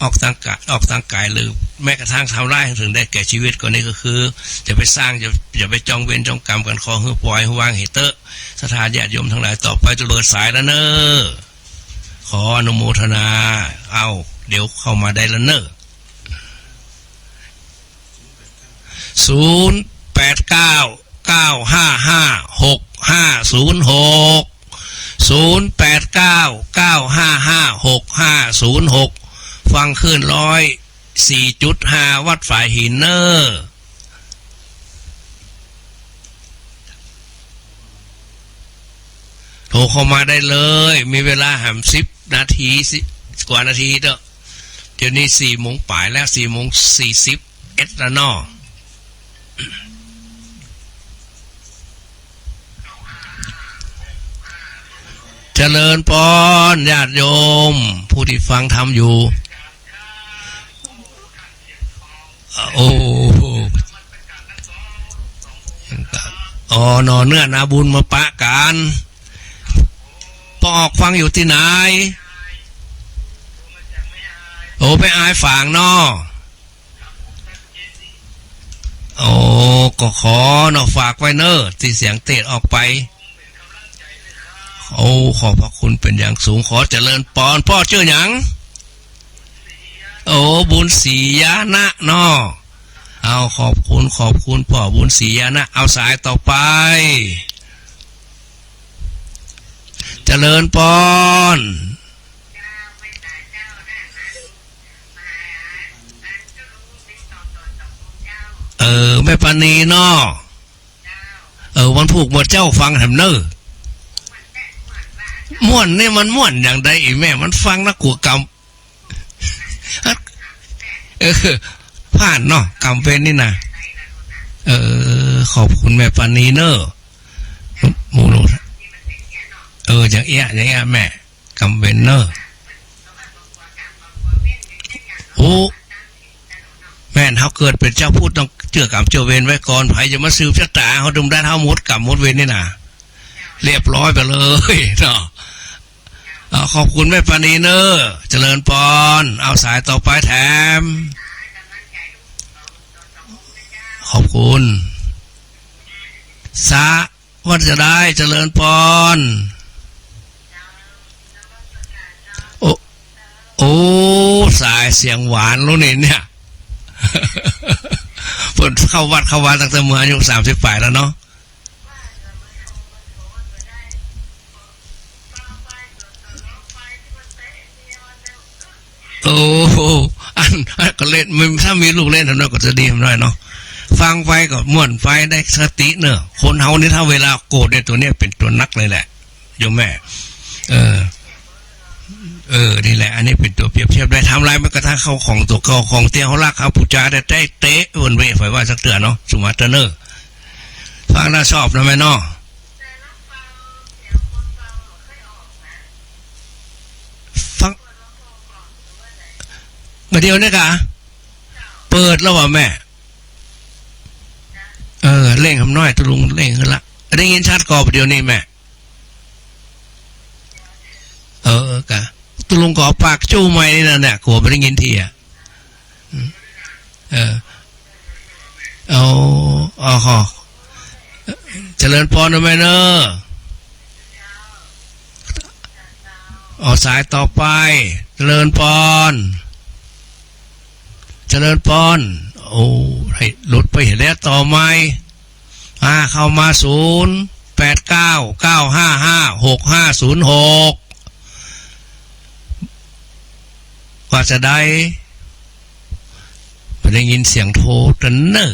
ออกตางก๋าย ออกตางก๋าย หรือแม้กระทั่งทำร้ายถึงได้แก่ชีวิตก็ นี่ก็คือ จะไปสร้าง จะ จะไปจองเวรจองกรรมกั๋น ขอหื้อปล่อยหื้อวางเหียเต๊อะ ศรัทธาญาติโยมตังหลาย ต่อไปจะเปิดสายแล้วเน่อ ขออนุโมทนา เอ้า เดี๋ยวเข้ามาได้แล้วเน่อ ศูนย์แปดเก้า เก้าห้าห้า หกห้าศูนย์หก ศูนย์แปดเก้า เก้าห้าห้า หกห้าศูนย์หก ฟังคลื่นร้อยสี่จุดห้า วัดฝายหินเน่อ โทรเข้ามาได้เลย มีเวลาแหมสิบนาที สิบกว่านาทีเต๊อะ เดี๋ยวนี้สี่โมงป๋ายแล้ว สี่โมงสี่สิบเอ็ดแล้วเนาะ เจริญปอน ญาติโยม ผู้ตี้ฟังธรรมอยู่ โอ้ อ๋อ หน่อเนื้อนาบุญมาปะกั๋น ป้อออกฟังอยู่ตี้ไหน โอ้ แม่อายฝางเนาะ โอ้ ก็ขอเนาะ ฝากไว้เน่อ ตี้เสียงเตศน์ออกไป โอ้ ขอบพระคุณเป๋นอย่างสูง ขอเจริญปอน ป้อจื้อหยัง โอ้ บุญศรียานะเนาะ เอา ขอบคุณ ขอบคุณป้อบุญศรียานะ เอาสายต่อไป เจริญปอน เออ แม่ปานีเนาะ เออ วันพูกเมื่อเจ๊าฟังแหมเน่อ ม่วนนี่มันม่วนอย่างใดอีแม่ มันฟังนะกั๋วกำ เออ ผ่านเนาะ กรรมเวรนี่นะ เออ ขอบคุณแม่ปานีเน่อ หมู่หลวง เออ อย่างเอี้ย อย่างเอี้ยแม่ กรรมเวรเน่อ โอ้ แม่น เฮาเกิดเป๋นจาวพุทธต้องเจื้อกรรมเจื้อเวรไว้ก่อน ใผจะมาสืบชะต๋าเฮา ดุมด้านเฮาหมดกรรมหมดเวรนี่นะ เรียบร้อยไปเลยเนาะ เอา ขอบคุณแม่ปานีเน่อ เจริญปอน เอาสายต่อไปแถม ขอบคุณ สวัสดี เจริญปอน โอ้ โอ้ สายเสียงหวานแล้วนี่เนี่ย เปิ้นเข้าวัดเข้าวาตั้งแต่เมื่ออายุสามสิบป๋ายแล้วเนาะ โอ้โห อัน อันก็เล่น มัน ถ้ามีลูกเล่นหน่อยก็จะดีหน่อยเนาะ ฟังไปก็ม่วนไป ได้สติเนอะ คนเฮานี่ถ้าเวลาโกรธเนี่ย ตัวเนี้ยเป๋นตัวนักเลยแหละ โยมแม่ เออ เออ นี่แหละ อันนี้เป๋นตั๋วเปรียบเทียบได้ ทำลายแม้กระทั่งข้าวของตั๋วเก่าของตี้เฮาฮักเฮาปู๋จาได้ ได้เต๊ะ เปิ้นเว้ย ใผว่าสักเตื้อเนาะ สุมาเตอร์เนอร์ ฟังน่าชอบนะแม่เนาะ ฟัง บ่าเดี่ยวนี้กา เปิดแล้วบ่าแม่ เออ เร่งหำน้อย ตุ๊ลุงเร่งขึ้นละ ได้ยินชัดก่อบ่าเดี่ยวนี้แม่ เออ เออ กา ตุ๊ลุงก็เอาปากจู้ใหม่นี่นะเนี่ย กั๋วบ่ได้ยินทีอะ อืม เออ เอา เอาขอ เจริญปอนนะแม่เนอะ เอาสายต่อไป เจริญปอน เจริญปอน โอ้ ให้หลุดไปเหียแล้ว ต่อใหม่ อ่า เข้ามา ศูนย์แปดเก้า เก้าห้าห้า หกห้าศูนย์หก ว่าจะใด บ่ได้ยินเสียงโทรตันเน่อ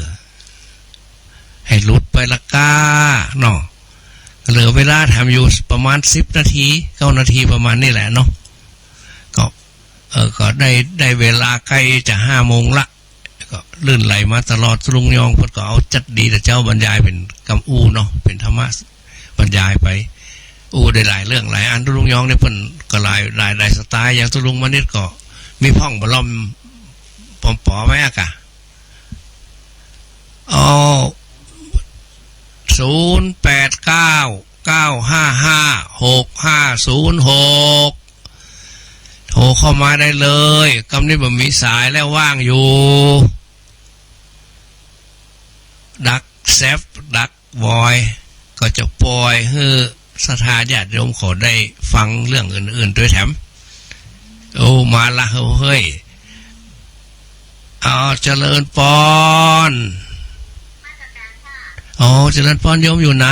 ให้หลุดไปละก้าเนาะ เหลือเวลาแถมอยู่ประมาณสิบนาที เก้านาทีประมาณนี้แหละเนาะ ก็ เออ ก็ได้ ได้เวลาใก้จะห้าโมงละ ก็ลื่นไหลมาตลอด ตุ๊ลุงยองเปิ้นก็เอาจัดดี แต่เจ้าบรรยายเป๋นกำอู้เนาะ เป๋นธรรมะบรรยายไป อู้ได้หลายเรื่องหลายอัน ตุ๊ลุงยองเนี่ยเปิ้นก็หลาย หลาย หลายสไตล์ อย่างตุ๊ลุงมานิดก็มีพ่องบ่ล่อมปอมป๋อไหมอะกะ อ๋อ ศูนย์แปดเก้า เก้าห้าห้า หกห้าศูนย์หก โทรเข้ามาได้เลย กำนี้บ่มีสายแล้ว ว่างอยู่ ดักแซบ ดักวอย ก็จะปล่อยหื้อศรัทธาญาติโยมเขาได้ฟังเรื่องอื่นๆ ตวยแถม โอ้ มาละ เฮ้ย เอา เจริญปอน อ๋อ เจริญปอน โยมอยู่ไหน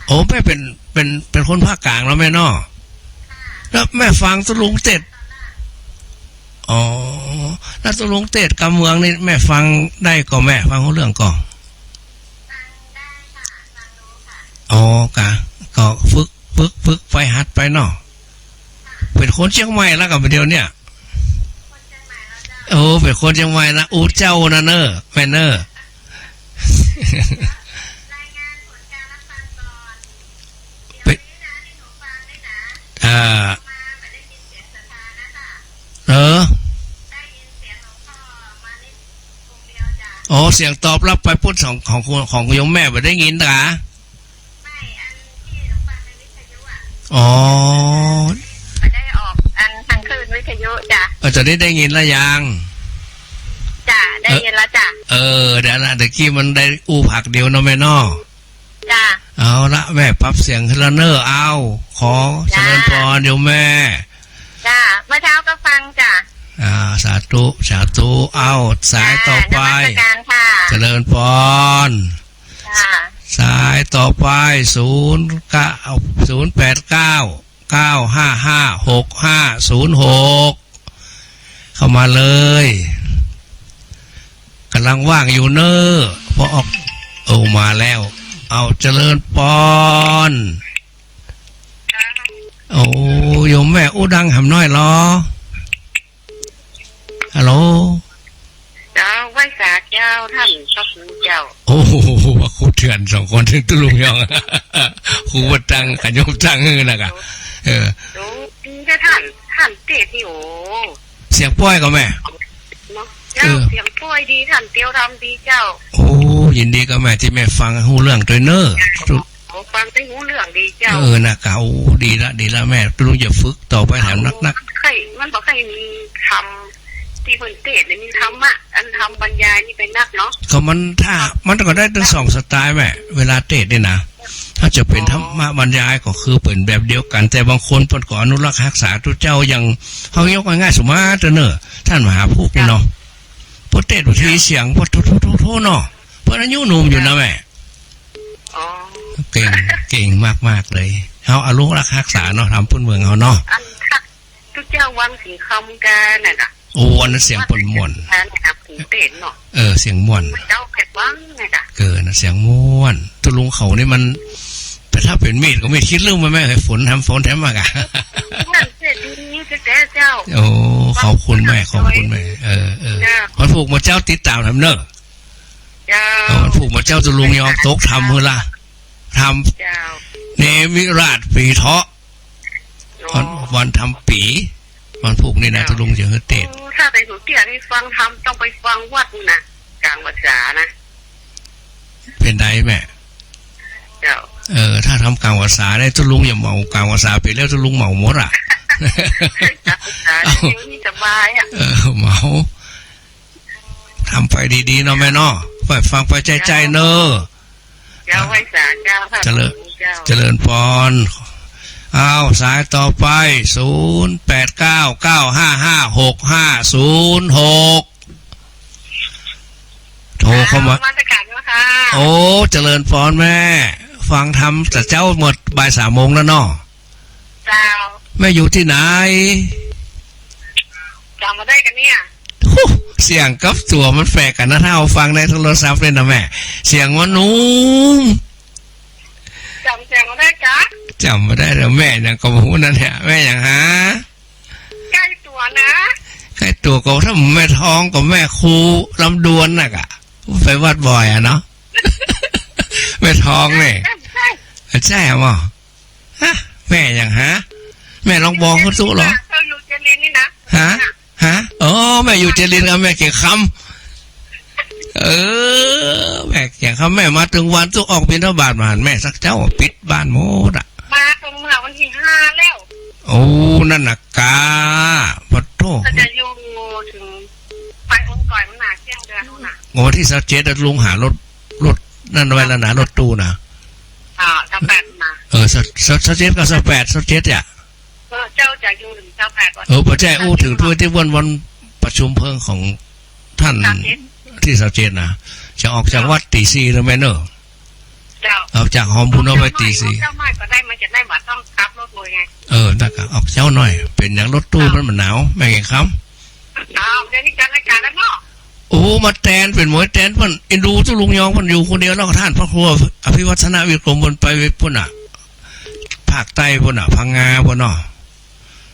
โอ้ แม่เป๋น เป๋น เป๋นคนภาคกลางเนาะแม่เนาะ แล้วแม่ฟังตุ๊ลุงเตสน์ อ๋อ แล้วตุ๊ลุงเตสน์กำเมืองนี่แม่ฟังได้ก่อ แม่ฟังฮู้เรื่องก่อ อ๋อ กะ ก็ฝึก ฝึก ฝึกไป หัดไปเนาะ เป๋นคนเจียงใหม่แล้วกะบ่าเดี่ยวเนี่ย โอ้ เป๋นคนเจียงใหม่นะ อู้เจ้านะเน่อ แม่เน่อ เป๋น อ่า เออ อ๋อ เสียงตอบรับไปปุ๊บ ของ ของ ของโยมแม่บ่ได้ยินกา อ๋อ บ่ได้ออกอันทางคลื่นวิทยุจ้ะ เออ ต๋อนนี้ได้ยินแล้วยัง จ้ะ ได้ยินแล้วจ้ะ เออ เดี๋ยวละ ตะกี้มันได้อู้ผากเดียวเนาะแม่เนาะ จ้ะ เอาละ แม่ปรับเสียงขึ้นแล้วเน่อ เอา ขอ จ้ะ เจริญปอนโยมแม่ จ้ะ เมื่อเช้าก็ฟังจ้ะ อ่า สาธุ สาธุ เอา สายต่อไป จ้ะ นมัสการค่ะ เจริญปอน ค่ะ สายต่อไป ศูนย์เก้า ศูนย์แปดเก้า เก้าห้าห้า หกห้าศูนย์หก เข้ามาเลย ก่ำลังว่างอยู่เน่อ พอออก โอ้ มาแล้ว เอา เจริญปอน โอ้ โยมแม่อู้ดังหำน้อยลอ ฮัลโหล เจ้า ไหว้สาเจ้า ต้านพระครูเจ้า โอ้โห พระครูเถื่อนสองคน ตุ๊ลุงยอง ครูบ่าตัง ขะโยมตังหื้อนะกะ เออ โอ้ ดีนะต้าน ต้านเตสน์นี่ โอ้ เสียงป้อยก่อแม่ เนาะ เจ้า เออ เสียงป้อยดี ต้านเตียวธรรมดีเจ้า โอ้ ยินดีก่อแม่ ตี้แม่ฟังฮู้เรื่องตวยเน่อ โอ้ ฟังได้ฮู้เรื่องดีเจ้า เออ นะกะ โอ้ ดีละ ดีละแม่ ตุ๊ลุงจะฝึกต่อไปแถมนักๆ มันบ่ใค่ มันบ่ใค่มีธรรม ตี้เปิ้นเตสน์นี่มีธรรมะ อันธรรมบรรยายนี่เป๋นนักเนาะ ก็มันถ้า มันก็ได้ตึงสองสไตล์แม่ เวลาเตสน์นี่นะ ถ้าจะเป๋นธรรมะบรรยายก็คือเป๋นแบบเดียวกั๋น แต่บางคนเปิ้นก็อนุรักษ์ฮักษาตุ๊เจ้า อย่างเฮายกง่ายๆ สมมาติเน่อ ต้านมหาภูกนี่เนาะ เปิ้นเตสน์บางทีเสียงเปิ้นโทๆๆๆเนาะ เปิ้นอายุหนุ่มอยู่นะแม่ อ๋อ เก่ง เก่งมากๆ เลย เฮาอนุรักษ์ฮักษาเนาะ ธรรมพื้นเมืองเฮาเนาะ อัน ตุ๊เจ้าวังสิงห์คำกาน่ะนะ โอ้ อันนั้นเสียงเปิ้นม่วน อันนั้นนะ เตสน์เนาะ เออ เสียงม่วน เจ้าแขกวังน่ะนะ เออ นะ เสียงม่วน ตุ๊ลุงเขานี่มัน แต่ถ้าเป๋นมีดก็มีดคิดลึ่มมาแม่ ให้ฝนแถม ฝนแถมมากะ ม่วนเสียงดีแต๊ๆ เจ้า โอ้ ขอบคุณแม่ ขอบคุณแม่ เออ เออ จ้า วันพูกหมดเจ้าติดต๋ามแถมเน่อ เจ้า วันพูกหมดเจ้าตุ๊ลุงยองตกธรรมหื้อละ ธรรม เจ้า เนมิราชปีเถาะ อ๋อ วัน วันธรรมปี๋ วันพูกนี้นะ เจ้า ตุ๊ลุงจะหื้อเตสน์ โอ้ ถ้าไปหัวเกี้ยนี่ฟังธรรมต้องไปฟังวัดนู่นนะ ก๋างพรรษานะ เป๋นใดแม่ เจ้า เออ ถ้าธรรมก๋างพรรษาได้ ตุ๊ลุงอย่าเหมา ก๋างพรรษาไปแล้วตุ๊ลุงเหมาหมดอะ เดี๋ยวนี้สบายอะ เออ เหมา ทำไปดีๆ เนาะแม่เนาะ ไปฟังไปใจๆ เนาะ เจ้า ไหว้สาเจ้าค่ะ เจริญ เจ้า เจริญพร อ้าว สายต่อไป ศูนย์แปดเก้า เก้าห้าห้า หกห้าศูนย์หก โทรเข้ามา นมัสก๋านเจ้าค่ะ โอ้ เจริญพรแม่ ฟังธรรมแต่เจ๊าหมดบ่ายสามโมงแล้วเนาะ เจ้า แม่อยู่ตี้ไหน จ๋ำบ่ได้ก่อเนี่ย ฮู้ เสียงกับตั๋วมันแปลกกั๋นนะ ถ้าเฮาฟังในโทรศัพท์เนี่ยนะแม่ เสียงมันนุ่ม จ๋ำเสียงบ่ได้ก่อ จ๋ำบ่ได้แล้ว แม่หยังก็บ่ฮู้นั่นแหละ แม่หยังฮะ ใก้ตั๋วนะ ใก้ตั๋วก็ถ้าแม่ทองกับแม่ครูลำดวนน่ะก่ะ ไปวัดบ่อยอะเนาะ แม่ทองเนี่ย ใก้ ใก้ ใก้บ่ ฮะ แม่หยังฮะ แม่ลองบอกเขาตุ๊เหรอ เจ้าอยู่เจริญนี่นะ ฮะ ฮะ อ๋อ แม่อยู่เจริญกับแม่เกียงคำ เออ แม่เกียงคำ แม่มาตึงวันตุ๊ออกบิณฑบาตมาหันแม่สักเจ๊า ปิดบ้านหมดอะ มาตึงเมื่อวันตี้ห้าแล้ว โอ้ นั่นน่ะก่ะ ปะโธ่ ก็จะอยู่เถิงไปองค์ก่อยมันน่ะ เตี้ยงเดือนนู่นน่ะ โอ้ วันตี้ซาวเจ็ดอะ ลุงหารถ รถนั่นไว้แล้วนะ รถตู้นะ อ่า ซาวแปดมา เออ ซาว ซาว ซาวเจ็ดกับซาวแปด ซาวเจ็ดอะ เออ เจ้าจะอยู่เถิงซาวแปดก่อน เออ ป้อแจ้อู้เถิงตุ๊ตี้วัน วันประชุมเพลิงของต้าน ซาวเจ็ด ตี้ซาวเจ็ดนะ จะออกจากวัดตีสี่นะแม่เนอะ เจ้า ออกจากหอบุญเอาไปตีสี่ เจ้าไม่ก็ได้ มันจะได้บ่ต้องขับรถเลยไง เออ นั่นก่ะ ออกเจ๊าหน่อย เป๋นหยังรถตู้มัน มันหนาว แม่เกียงคำ อ้าว เดี๋ยวนี้จัดรายก๋านแล้วเนาะ โอ้ มาแตน เป๋นหมวยแตน เปิ้นเอ็นดูตุ๊ลุงยอง เปิ้นอยู่คนเดียว แล้วก็ต้านพระครูอภิวัฒนวิกรม เปิ้นไปปุ้นน่ะ ภาคใต้ปุ้นน่ะ พังงาปุ้นเนาะ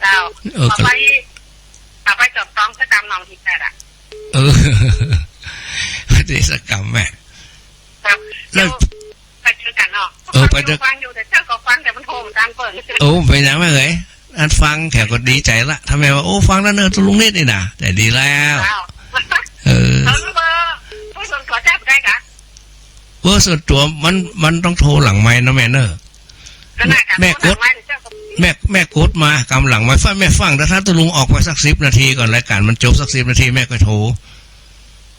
เจ้า เออ เอาไป เอาไปจอบตองสักกำหน่องตี้แปดอะ เออ เดชะกรรมแม่ ครับ แล้ว เดี๋ยวไปเจอกั๋นเนาะ เออ ไปเจอ ฟังอยู่ แต่เจ้าก็ฟังแต่มันโทรมาตางเปิ้น โอ้ เป๋นหยังแม่เอ๋ย อันฟังแค่ก็ดีใจ๋ละ ถ้าแม่ว่า โอ้ ฟังแล้วเนอะ ตุ๊ลุงนิดนี่นะ แต่ดีแล้ว อ้าว เออ เอาเบอร์ เบอร์ส่วนตั๋วแจ๊บได้ก่ะ เบอร์ส่วนตั๋วมัน มันต้องโทรหลังไมค์เนาะแม่เนอะ ก็ได้ก่ะ แม่กด โทรหลังไมค์เดี๋ยวเจ้าก็ แม่ แม่กดมากำหลังไมค์ ฟัง แม่ฟัง แต่ถ้าตุ๊ลุงออกไปสักสิบนาทีก่อน รายก๋านมันจบสักสิบนาที แม่ก็โทร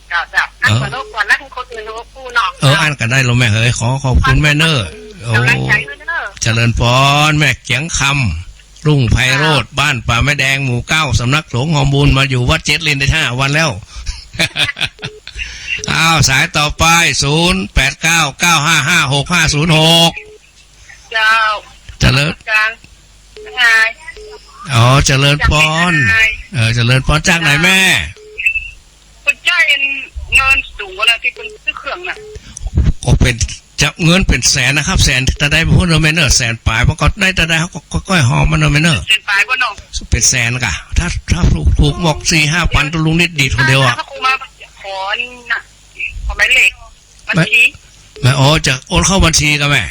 เจ้า เจ้า อั้น เออ ก็รบกวนนะ คนอื่นเขาก็กู้เนาะ เออ อั้นก็ได้แล้วแม่เอ๋ย ขอขอบคุณแม่เนอะ โอ้ ก๋ำลังใจ๋ด้วยเนอะ เจริญพร แม่เกียงคำ รุ่งไพโรจน์ บ้านป่าไม้แดง หมู่เก้า สำนักสงฆ์หอบุญ มาอยู่วัดเจ็ดลินได้ห้าวันแล้ว อ้าว สายต่อไป ศูนย์แปดเก้า เก้าห้าห้า หกห้าศูนย์หก เจ้า เจริญ กลาง อ๋อ เจริญพร เออ เจริญพร จากไหนแม่ เปิ้นจ่ายเงินสูงกว่านะ ตี้เปิ้นซื้อเครื่องน่ะ ก็เป๋น จะเงินเป๋นแสนนะครับ แสน ถ้าได้พูดว่าแม่เนอะ แสนป๋าย มันก็ได้ ถ้าได้เขาก็ก้อยๆ หอมมันเนอะแม่เนอะ แสนป๋ายบ่เนาะ เป๋นแสนก่ะ ถ้า ถ้าถูก ถูกหมดสี่ห้าปัน ตุ๊ลุงนิดดีดคนเดียวอะ ถ้าครูมาขอน่ะ ขอหมายเลขบัญชี แม่ อ๋อ จะโอนเข้าบัญชีก่ะแม่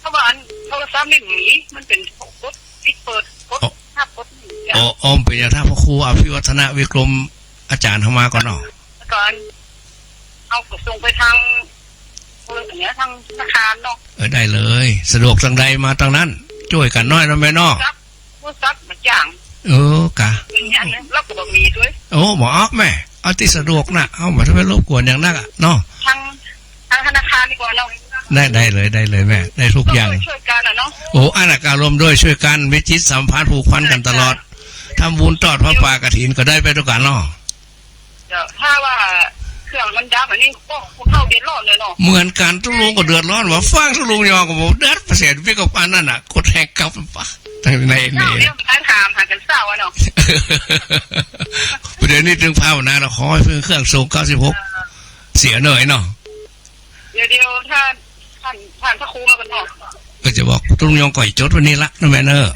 เพราะว่าอันโทรศัพท์นี่มี มันเป๋นกดปิดเปิด กด อ๋อ ทับกดนี่ อ๋อ อ๋อ เป๋นอย่างถ้าพระครูอภิวัฒนวิกรมอาจ๋ารย์เข้ามาก่อนเนาะ ก่อน เอาก็ส่งไปตาง เออ เนี่ย ตางธนาคารเนาะ เออ ได้เลย สะดวกตางใดมาตางนั้น จ้วยกั๋นหน้อยเนาะแม่เนาะ ครับ โทรศัพท์มาจ้าง เออ ก่ะ เป๋นอย่างนั้น แล้วก็บ่มีด้วย โอ้ บ่ออกแม่ เอาตี้สะดวกน่ะ เอามาทำไมรบกวนอย่างนักอะเนาะ ตาง ตางธนาคารดีกว่าเนาะ ได้ ได้เลย ได้เลยแม่ ได้ทุกอย่าง ร่วมด้วยช่วยกันอะเนาะ โอ้ อันน่ะ ก๋านร่วมด้วยช่วยกัน มีจิตสัมพันธ์ผูกพันกั๋นตลอด ทำบุญตอดผ้าป่ากฐินก็ได้ไปตวยกั๋นเนาะ เจ้า ถ้าว่าเครื่องมันดับอันนี้ โอ้ พวกเฮาเดือดร้อนเลยเนาะ เหมือนกั๋น ตุ๊ลุงก็เดือดร้อน ว่าฟังตุ๊ลุงยองก็บอกเดือดเปอร์เซ็นต์ พี่ก็ปานนั้นน่ะ กดแฮกกลับปะ ตางใน เจ้า นี่ เดี๋ยวมันถามหากั๋นเศร้าอะเนาะ เดี๋ยวนี้ตึงภาวนาเนาะ ขอหื้อเครื่องทรงเก้าสิบหก เออ เสียหน่อยเนาะ เดี๋ยว เดี๋ยวถ้า ต้าน ต้านพระครูมาก่อนเนาะ ก็จะบอกตุ๊ลุงยองก่อยจดไว้นี่ละเนาะแม่เนอะ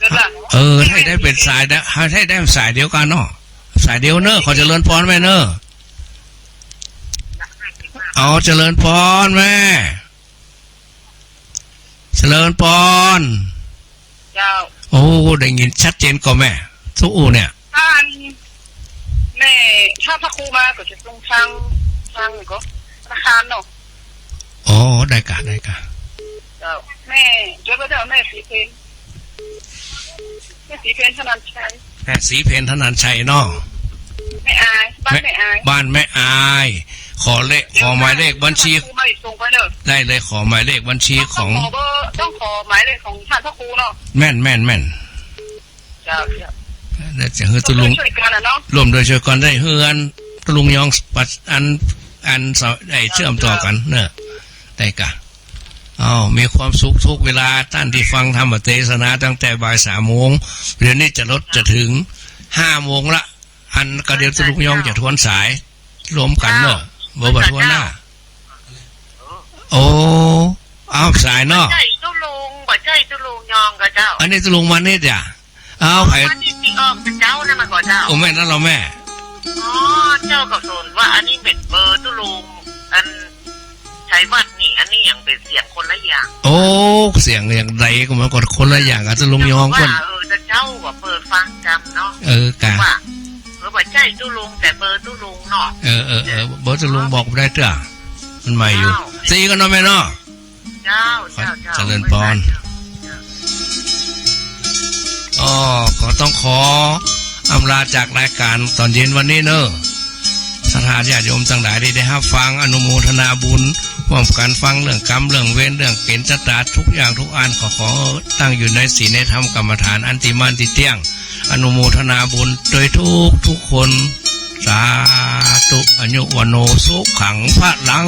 จดละ เออ ให้ได้เป๋นสายเดียว ให้ได้สายเดียวกั๋นเนาะ สายเดียวเนอะ ขอเจริญพรแม่เนอะ เอาเจริญพรแม่ ส จริญปอน เจ้า โอ้ ได้ยินชัดเจนก่อแม่ ทุกอู้เนี่ย ถ้าอันแม่ ถ้าพระครูมาก็จะส่งทาง ทางก็ธนาคารเนาะ อ๋อ ได้ก่ะ ได้ก่ะ เจ้า แม่ เดี๋ยวก็เจ้า แม่ศรีเพญ แม่ศรีเพญ ธนัญชัย แม่ศรีเพญ ธนัญชัยเนาะ แม่อาย บ้านแม่อาย บ้านแม่อาย ขอเลข ขอหมายเลขบัญชี พระครูมาอีกส่งไปเนอะ ได้เลย ขอหมายเลขบัญชีของ ต้องขอเบอร์ ต้องขอหมายเลขของท่านพระครูเนาะ แม่น แม่น แม่น เจ้า เจ้า แล้วจะหื้อตุ๊ลุง ร่วมด้วยช่วยกันน่ะเนาะ ร่วมด้วยช่วยกัน ได้หื้ออันตุ๊ลุงยองปัดอัน อันสะ ได้เชื่อมต่อกันเนอะ ได้ก่ะ อ้าว มีความสุขทุกเวลา ต้านตี้ฟังธรรมเตสนาตั้งแต่บ่ายสามโมง เดี๋ยวนี้จะลดจะถึงห้าโมงละ อันก็เดี๋ยวตุ๊ลุงยองจะทวนสาย รวมกั๋นเนอะ เบอร์บ่ทวนหน้า โอ้ อ้าว สายเนาะ บ่ใจ้ตุ๊ลุง บ่ใจ้ตุ๊ลุงยองก่อเจ้า อันนี้ตุ๊ลุงมานิดอ่ะ อ้าว ใผ มานิดตี้ออกแต่เจ๊านั่นมาก่อเจ้า โอ้ แม่นนั้นเหรอแม่ อ๋อ เจ้าก็สนว่าอันนี้เป๋นเบอร์ตุ๊ลุง อันชัยวัฒน์นี่ อันนี้อย่างเป๋นเสียงคนละอย่าง โอ้ เสียงอย่างใดก็มันก็คนละอย่างกับตุ๊ลุงยอง ว่า คน เออ แต่เจ๊าก็เปิดฟังจ๋ำเนาะ เออ ก่ะ ว่า เออ บ่ใจ้ตุ๊ลุง แต่เบอร์ตุ๊ลุงเนาะ เออ เออ เออ เบอร์ตุ๊ลุงบอกบ่ได้เตื้อ มันใหม่อยู่ เจ้า ตีกั๋นเนาะแม่เนาะ เจ้า เจ้า เจ้า เจริญปอน เจ้า ก็ต้องขออำลาจากรายการตอนเย็นวันนี้เนอะ ศรัทธาญาติโยมตังหลายตี้ได้ฮับฟัง อนุโมทนาบุญ ร่วมกั๋นฟังเรื่องกรรม เรื่องเวร เรื่องเป๋นจะต๋าย ทุกอย่างทุกอัน ขอ ขอตั้งอยู่ในศีลในธรรมกรรมฐาน อันตี้มั่นตี้เตี้ยง อนุโมทนาบุญโดยทุกทุกคน สาธุ อายุวัณโณ สุขัง พลัง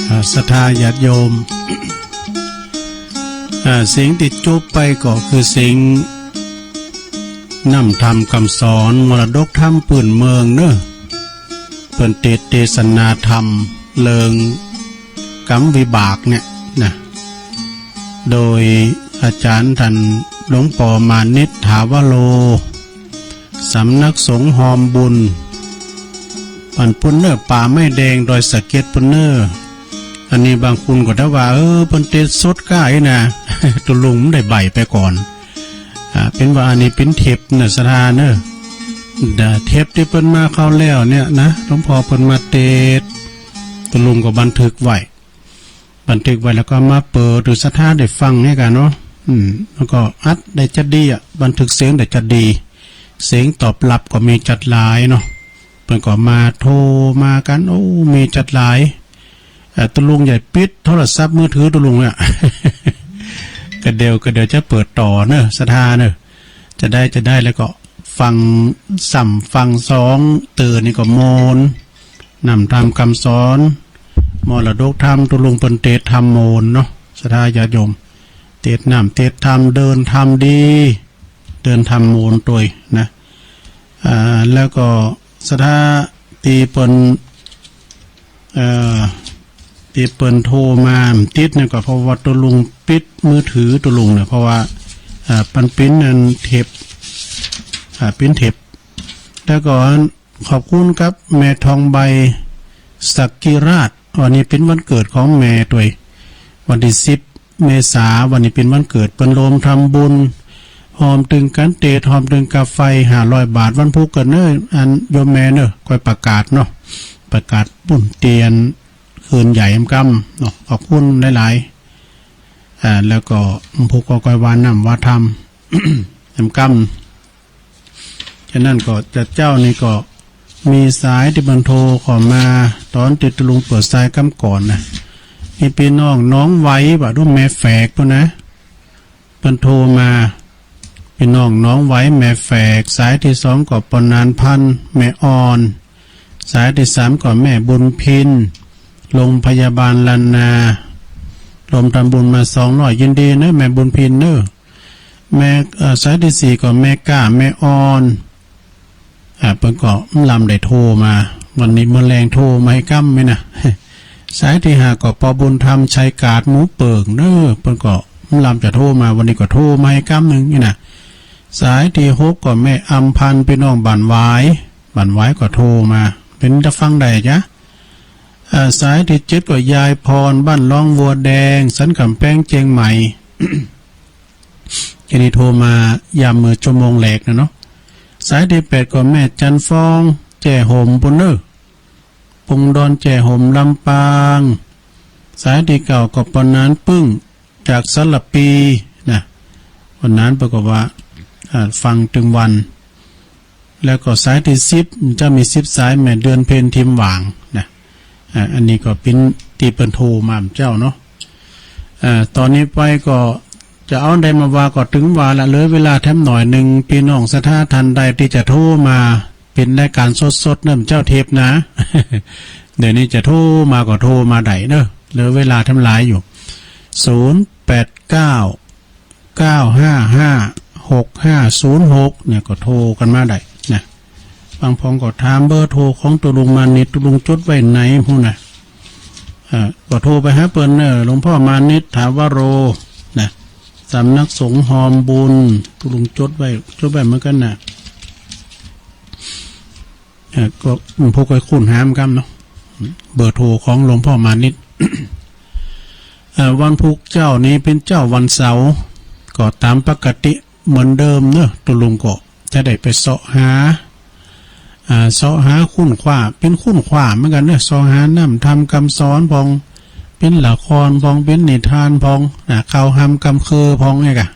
อ่า ศรัทธาญาติโยม อ่า เสียงตี้จบไปก็คือเสียงน้ำธรรมกำสอน มรดกธรรมปื้นเมืองเนอะ เปิ้นเตสน์เตสนาธรรมเรื่องกรรมวิบากเนี่ยนะ โดยอาจ๋ารย์ต้านหลวงป้อมานิตย์ ถาวโร สำนักสงฆ์ฮอมบุญ อันปู้นเน่อ ป่าไม้แดง ดอยสะเก็ดปู้นเน่อ อันนี้บางคนก็ถามว่า เออ เปิ้นเตสน์สดก้าอี้นะ ตุ๊ลุงมันได้ใบ้ไปก่อน อ่า เป๋นว่าอันนี้เป๋นเทปเน่อ ศรัทธาเน่อ เทปตี้เปิ้นมาคราวแล้วเนี่ยนะ หลวงป้อเปิ้นมาเตสน์ ตุ๊ลุงก็บันทึกไว้ บันทึกไว้แล้วก็มาเปิดหื้อศรัทธาได้ฟังเนี่ยก่ะเนาะ อืม มันก็อัดได้จัดดีอะ บันทึกเสียงได้จัดดี เสียงตอบรับก็มีจัดหลายเนาะ เปิ้นก็มาโทรมากั๋น โอ้ มีจัดหลาย เอ่อ ตุ๊ลุงใหญ่ปิดโทรศัพท์มือถือตุ๊ลุงอะ ก็เดี๋ยว ก็เดี๋ยวจะเปิดต่อเน่อ ศรัทธาเน่อ จะได้ จะได้ แล้วก็ฟังซ้ำฟังสองเตื้อนี่ก็โมน น้ำธรรมกำสอน มรดกธรรม ตุ๊ลุงเปิ้นเตสน์ธรรมโมนเนาะ ศรัทธาญาติโยม เตสน์น้ำ เตสน์ธรรม เดินธรรมดี เดินธรรมโมนตวยนะ อ่า แล้วก็ศรัทธาตี้เปิ้น เอ่อ ตี้เปิ้นโทรมาบ่ติดเนี่ยก็เพราะว่าตุ๊ลุงปิดมือถือตุ๊ลุงเนี่ย เพราะว่า อ่า มันเป๋นอันเทป อ่า เป๋นเทป แล้วก็ขอบคุณกับแม่ทองใบ สักกิราช วันนี้เป๋นวันเกิดของแม่ตวย วันตี้สิบเมษา วันนี้เป๋นวันเกิด เปิ้นรวมทำบุญ ฮอมตึงกั๋นเตสน์ ฮอมตึงกาไฟห้าร้อยบาท วันพูกเกิดเน่อ อันโยมแม่เน่อ ก้อยประกาศเนาะ ประกาศบุญเตียนคืนใหญ่แหมกำเนาะ ขอบคุณหลายๆ อ่า แล้วก็วันพูกก็ก้อยว่าน้ำว่าธรรมแหมกำ ฉะนั้นก็จะเจ๊านี่ก็มีสายตี้เปิ้นโทรเข้ามา ต๋อนตี้ตุ๊ลุงเปิดสายกำก่อนนะ มีปี้น้องหนองไวบ่า หรือแม่แฝกปู้นนะ เปิ้นโทรมา ปี้น้องหนองไหว แม่แฝก สายตี้สองก็ป้อหนานพันธุ์ แม่อ่อน สายตี้สามก็แม่บุญพิน โรงพยาบาลล้านนา รวมทำบุญมาสองร้อย ยินดีเนอะแม่บุญพินเนอะ แม่ เอ่อ สายตี้สี่ก็แม่ก้า แม่อ่อน อ่า เปิ้นก็ลำได้โทรมา วันนี้เมื่อแลงโทรมาหื้อกำนี่นะ สายตี้ห้าก็ป้อบุญธรรม ชัยกาด หมู่เปิ่งเนอะ เปิ้นก็ลำจะโทรมา วันนี้ก็โทรมาหื้อกำนึ่งนี่นะ สายตี้หกก็แม่อำพันธ์ ปี้น้องบ้านหวาย บ้านหวายก็โทรมา เป๋นตาฟังได้จ๊ะ อ่า สายตี้เจ็ดก็ยายพร บ้านร่องวัวแดง สันก๋ำแปง เจียงใหม่ ทีนี้โทรมายามเมื่อชั่วโมงแรกนะเนาะ สายตี้แปดก็แม่จันทร์ฟอง แจ้ห่มปู้นเน่อ ปงดอนแจ้ห่ม ลำปาง สายตี้เก้าก็ป้อหนานปึ้ง จากสารภีนะ ป้อหนานเปิ้นก็ว่า อ่า ฟังตึงวัน แล้วก็สายตี้สิบ จะมีสิบสาย แม่เดือนเพ็ญ ทิมหว่างนะ อ่า อันนี้ก็เป๋นตี้เปิ้นโทรมาเจ้าเนาะ อ่า ต๋อนนี้ไปก็จะเอาอันใดมาว่าก็ตึงว่าละ เหลือเวลาแถมหน่อยนึ่ง ปี้น้องศรัทธาท่านใดตี้จะโทรมา เป๋นรายก๋านสดๆ เน่อเจ้า เทปนะ เดี๋ยวนี้จะโทรมาก็โทรมาได้เนอะ เหลือเวลาแถมหลายอยู่ ศูนย์แปดเก้า เก้าห้าห้า หกห้าศูนย์หก เนี่ยก็โทรกั๋นมาได้นะ บางพ่องก็ถามเบอร์โทรของตุ๊ลุงมานิต ตุ๊ลุงจดไว้ไหนพู้นนะ เอ่อ ก็โทรไปหาเปิ้นเน่อ หลวงพ่อมานิต ถาวโร นะ สำนักสงฆ์ฮอมบุญ ตุ๊ลุงจดไว้ จดไว้เหมือนกั๋นนะ เอ่อ ก็ อืม พวกก็ค้นหาเหมือนกั๋นเนาะ เบอร์โทรของหลวงพ่อมานิต เอ่อ วันพุธเจ้านี้เป๋นเจ้าวันเสาร์ ก็ต๋ามปกติเหมือนเดิมเนอะ ตุ๊ลุงก็จะได้ไปเซาะหา อ่า เซาะหาค้นคว้า เป๋นค้นคว้าเหมือนกั๋นเนอะ เซาะหานำธรรมกำสอนพ่อง เป๋นละครพ่อง เป๋นนิทานพ่อง อ่า ข่าวฮำกำเคิงพ่องเนี่ยก่ะ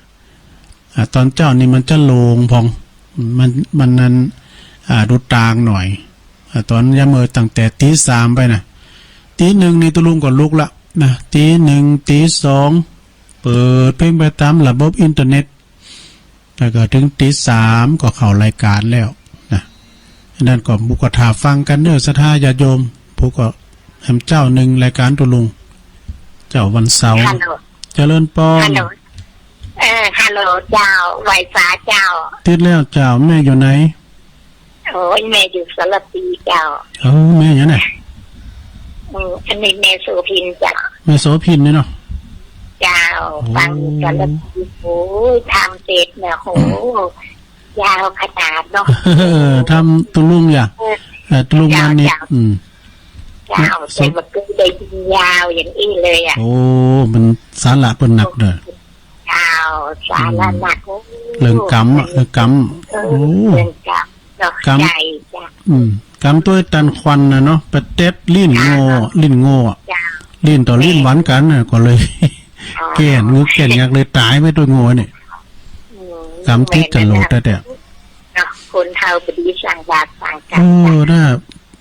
อ่า ต๋อนเจ๊านี่มันจะโล่งพ่อง มัน มันนั้น อ่า ดูตางหน่อย อ่า ต๋อนยามเมื่อตั้งแต่ตี๋สามไปนะ ตี๋หนึ่งนี่ตุ๊ลุงก็ลุกละนะ ตี๋หนึ่ง ตี๋สอง เปิดเพลงไปต๋ามระบบอินเทอร์เน็ต แล้วก็เถิงตี๋สามก็เข้ารายก๋านแล้วนะ อันนั้นก็หมู่ก็ถ่าฟังกั๋นเน่อ ศรัทธาญาติโยม ผู้ก็แหมเจ๊านึ่งรายก๋านตุ๊ลุง เจ๊าวันเสาร์ ฮัลโหล เจริญปอน ฮัลโหล เออ ฮัลโหลเจ้า ไหว้สาเจ้า ติดแล้วเจ้า แม่อยู่ไหน โอ้ย แม่อยู่สารภีเจ้า เออ แม่หยังน่ะ อืม อันนี้แม่โสภินเจ้า แม่โสภินนี่เนาะ เจ้า โอ้ ฟังสารภี โอ้ย ธรรมเทศน์เนี่ย โห ยาวขนาดเนาะ เออ ธรรมตุ๊ลุงอย่า เออ เออ ตุ๊ลุงมานิต เจ้า อืม เจ้า เจ้า แต่บ่เกยได้ยินยาวอย่างอี้เลยอะ โอ้ มันสาระเปิ้นหนักเด้อ เจ้า สาระหนัก อืม โอ้ เรื่องกรรมอะ เรื่องกรรม เออ โอ้ เรื่องกรรมเนาะ กรรม ใหญ่จ้ะ อืม กรรมตวยตันควันน่ะเนาะ ไปเต็ดลิ้นโง่ เจ้า ลิ้นโง่อะ เจ้า ลิ้นต่อลิ้นหวานกั๋นน่ะ ก็เลย อ๋อ แก้น แก้นยากเลยต๋ายไปตวยโง่เนี่ย อืม กรรมติดจรวดแต๊ๆ เนาะ คนเฮาบ่ดีสร้างบาปสร้างกรรม เออ น่ะ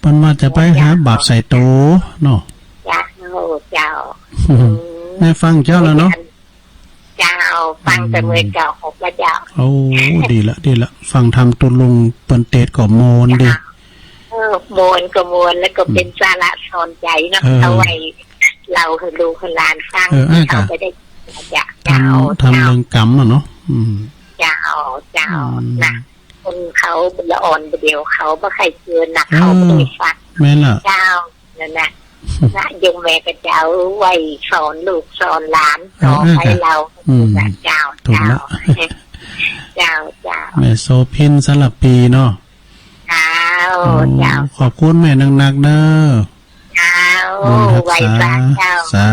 เปิ้นว่าจะไปหาบาปใส่ตั๋วเนาะ เจ้า เจ้า อืม แม่ฟังเจ้าแล้วเนาะ เจ้า ฟังแต่เมื่อเจ้าหกแล้วเจ้า โอ้ ดีละ ดีละ ฟังธรรมตุ๊ลุงเปิ้นเตศน์ก็โมนดี เจ้า เออ โมนก็โมน แล้วก็เป๋น อืม สาระสอนใจ๋เนาะ เออ เอาไว้เล่าหื้อลูกหื้อหลานฟัง เออ อ่ะ เขาก็ได้ เจ้า ธรรม เจ้า ธรรมเรื่องกรรมอะเนาะ อืม เจ้า เจ้า อืม น่ะ คนเขาละอ่อนบ่าเดี่ยว เขาบ่ใค่เจื้อนัก เออ เขาบ่ได้ฟัง แม่นละ เจ้า นั่นน่ะ นะ โยมแม่ก็จะเอาไว้สอนลูกสอนหลาน เออ ต่อไป เออ เจ้า อืม เจ้า ถูกละ เจ้า เจ้า เจ้า แม่โสภิน สารภีเนาะ เจ้า โอ้ เจ้า ขอบคุณแม่นักๆ เด้อ เจ้า บุญฮักษา ไหว้สาเจ้า สา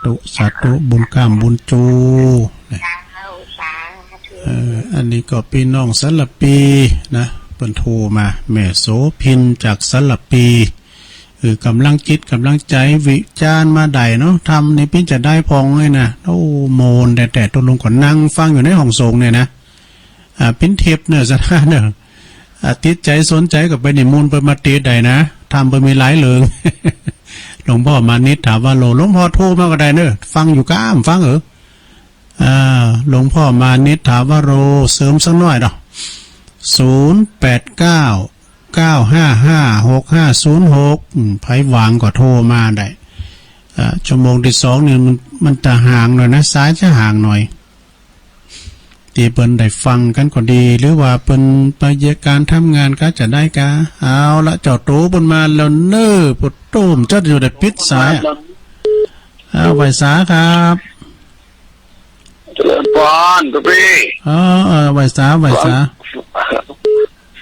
ธุ เจ้า สาธุ บุญก้ามบุญจู เจ้า สาธุ เออ อันนี้ก็ปี้น้องสารภีนะ เปิ้นโทรมา แม่โสภินจากสารภี เออ ก๋ำลังจิตก๋ำลังใจ๋ วิจารณ์มาได้เนาะ ธรรมนี่เป๋นจะใดพ่องเลยนะ โอ้ โมนแต๊ๆ ตุ๊ลุงก็นั่งฟังอยู่ในห้องสงฆ์เนี่ยนะ อ่า เป๋นเทปเน่อ ศรัทธาเน่อ อ่า ติดใจ๋สนใจ๋ก็ไปนิมนต์เปิ้นมาเตศน์ได้นะ ธรรมเปิ้นมีหลายเรื่อง หลวงพ่อมานิต ถาวโร หลวงพ่อโทรมาก็ได้เน่อ ฟังอยู่ก้ามฟังเออ อ่า หลวงพ่อมานิช ถาวโร เสริมสักหน้อยเนาะ ศูนย์แปดเก้า เก้าห้าห้า หกห้าศูนย์หก อืม ใผว่างก็โทรมาได้ อ่า ชั่วโมงตี้สองนี่มัน มันจะห่างหน่อยนะ สายจะห่างหน่อย ตี้เปิ้นได้ฟังกั๋นก็ดี หรือว่าเปิ้นไปเยียะก๋านทำงานก็จะได้กา เอาละ เจ้าโตเปิ้นมาแล้วเน่อ ปวดโต้มจัดอยู่ได้ปิดสายอะ อ้าว ไหว้สาครับ เจริญพร ตุ๊ปี้ เออ เออ ไหว้สา ไหว้สา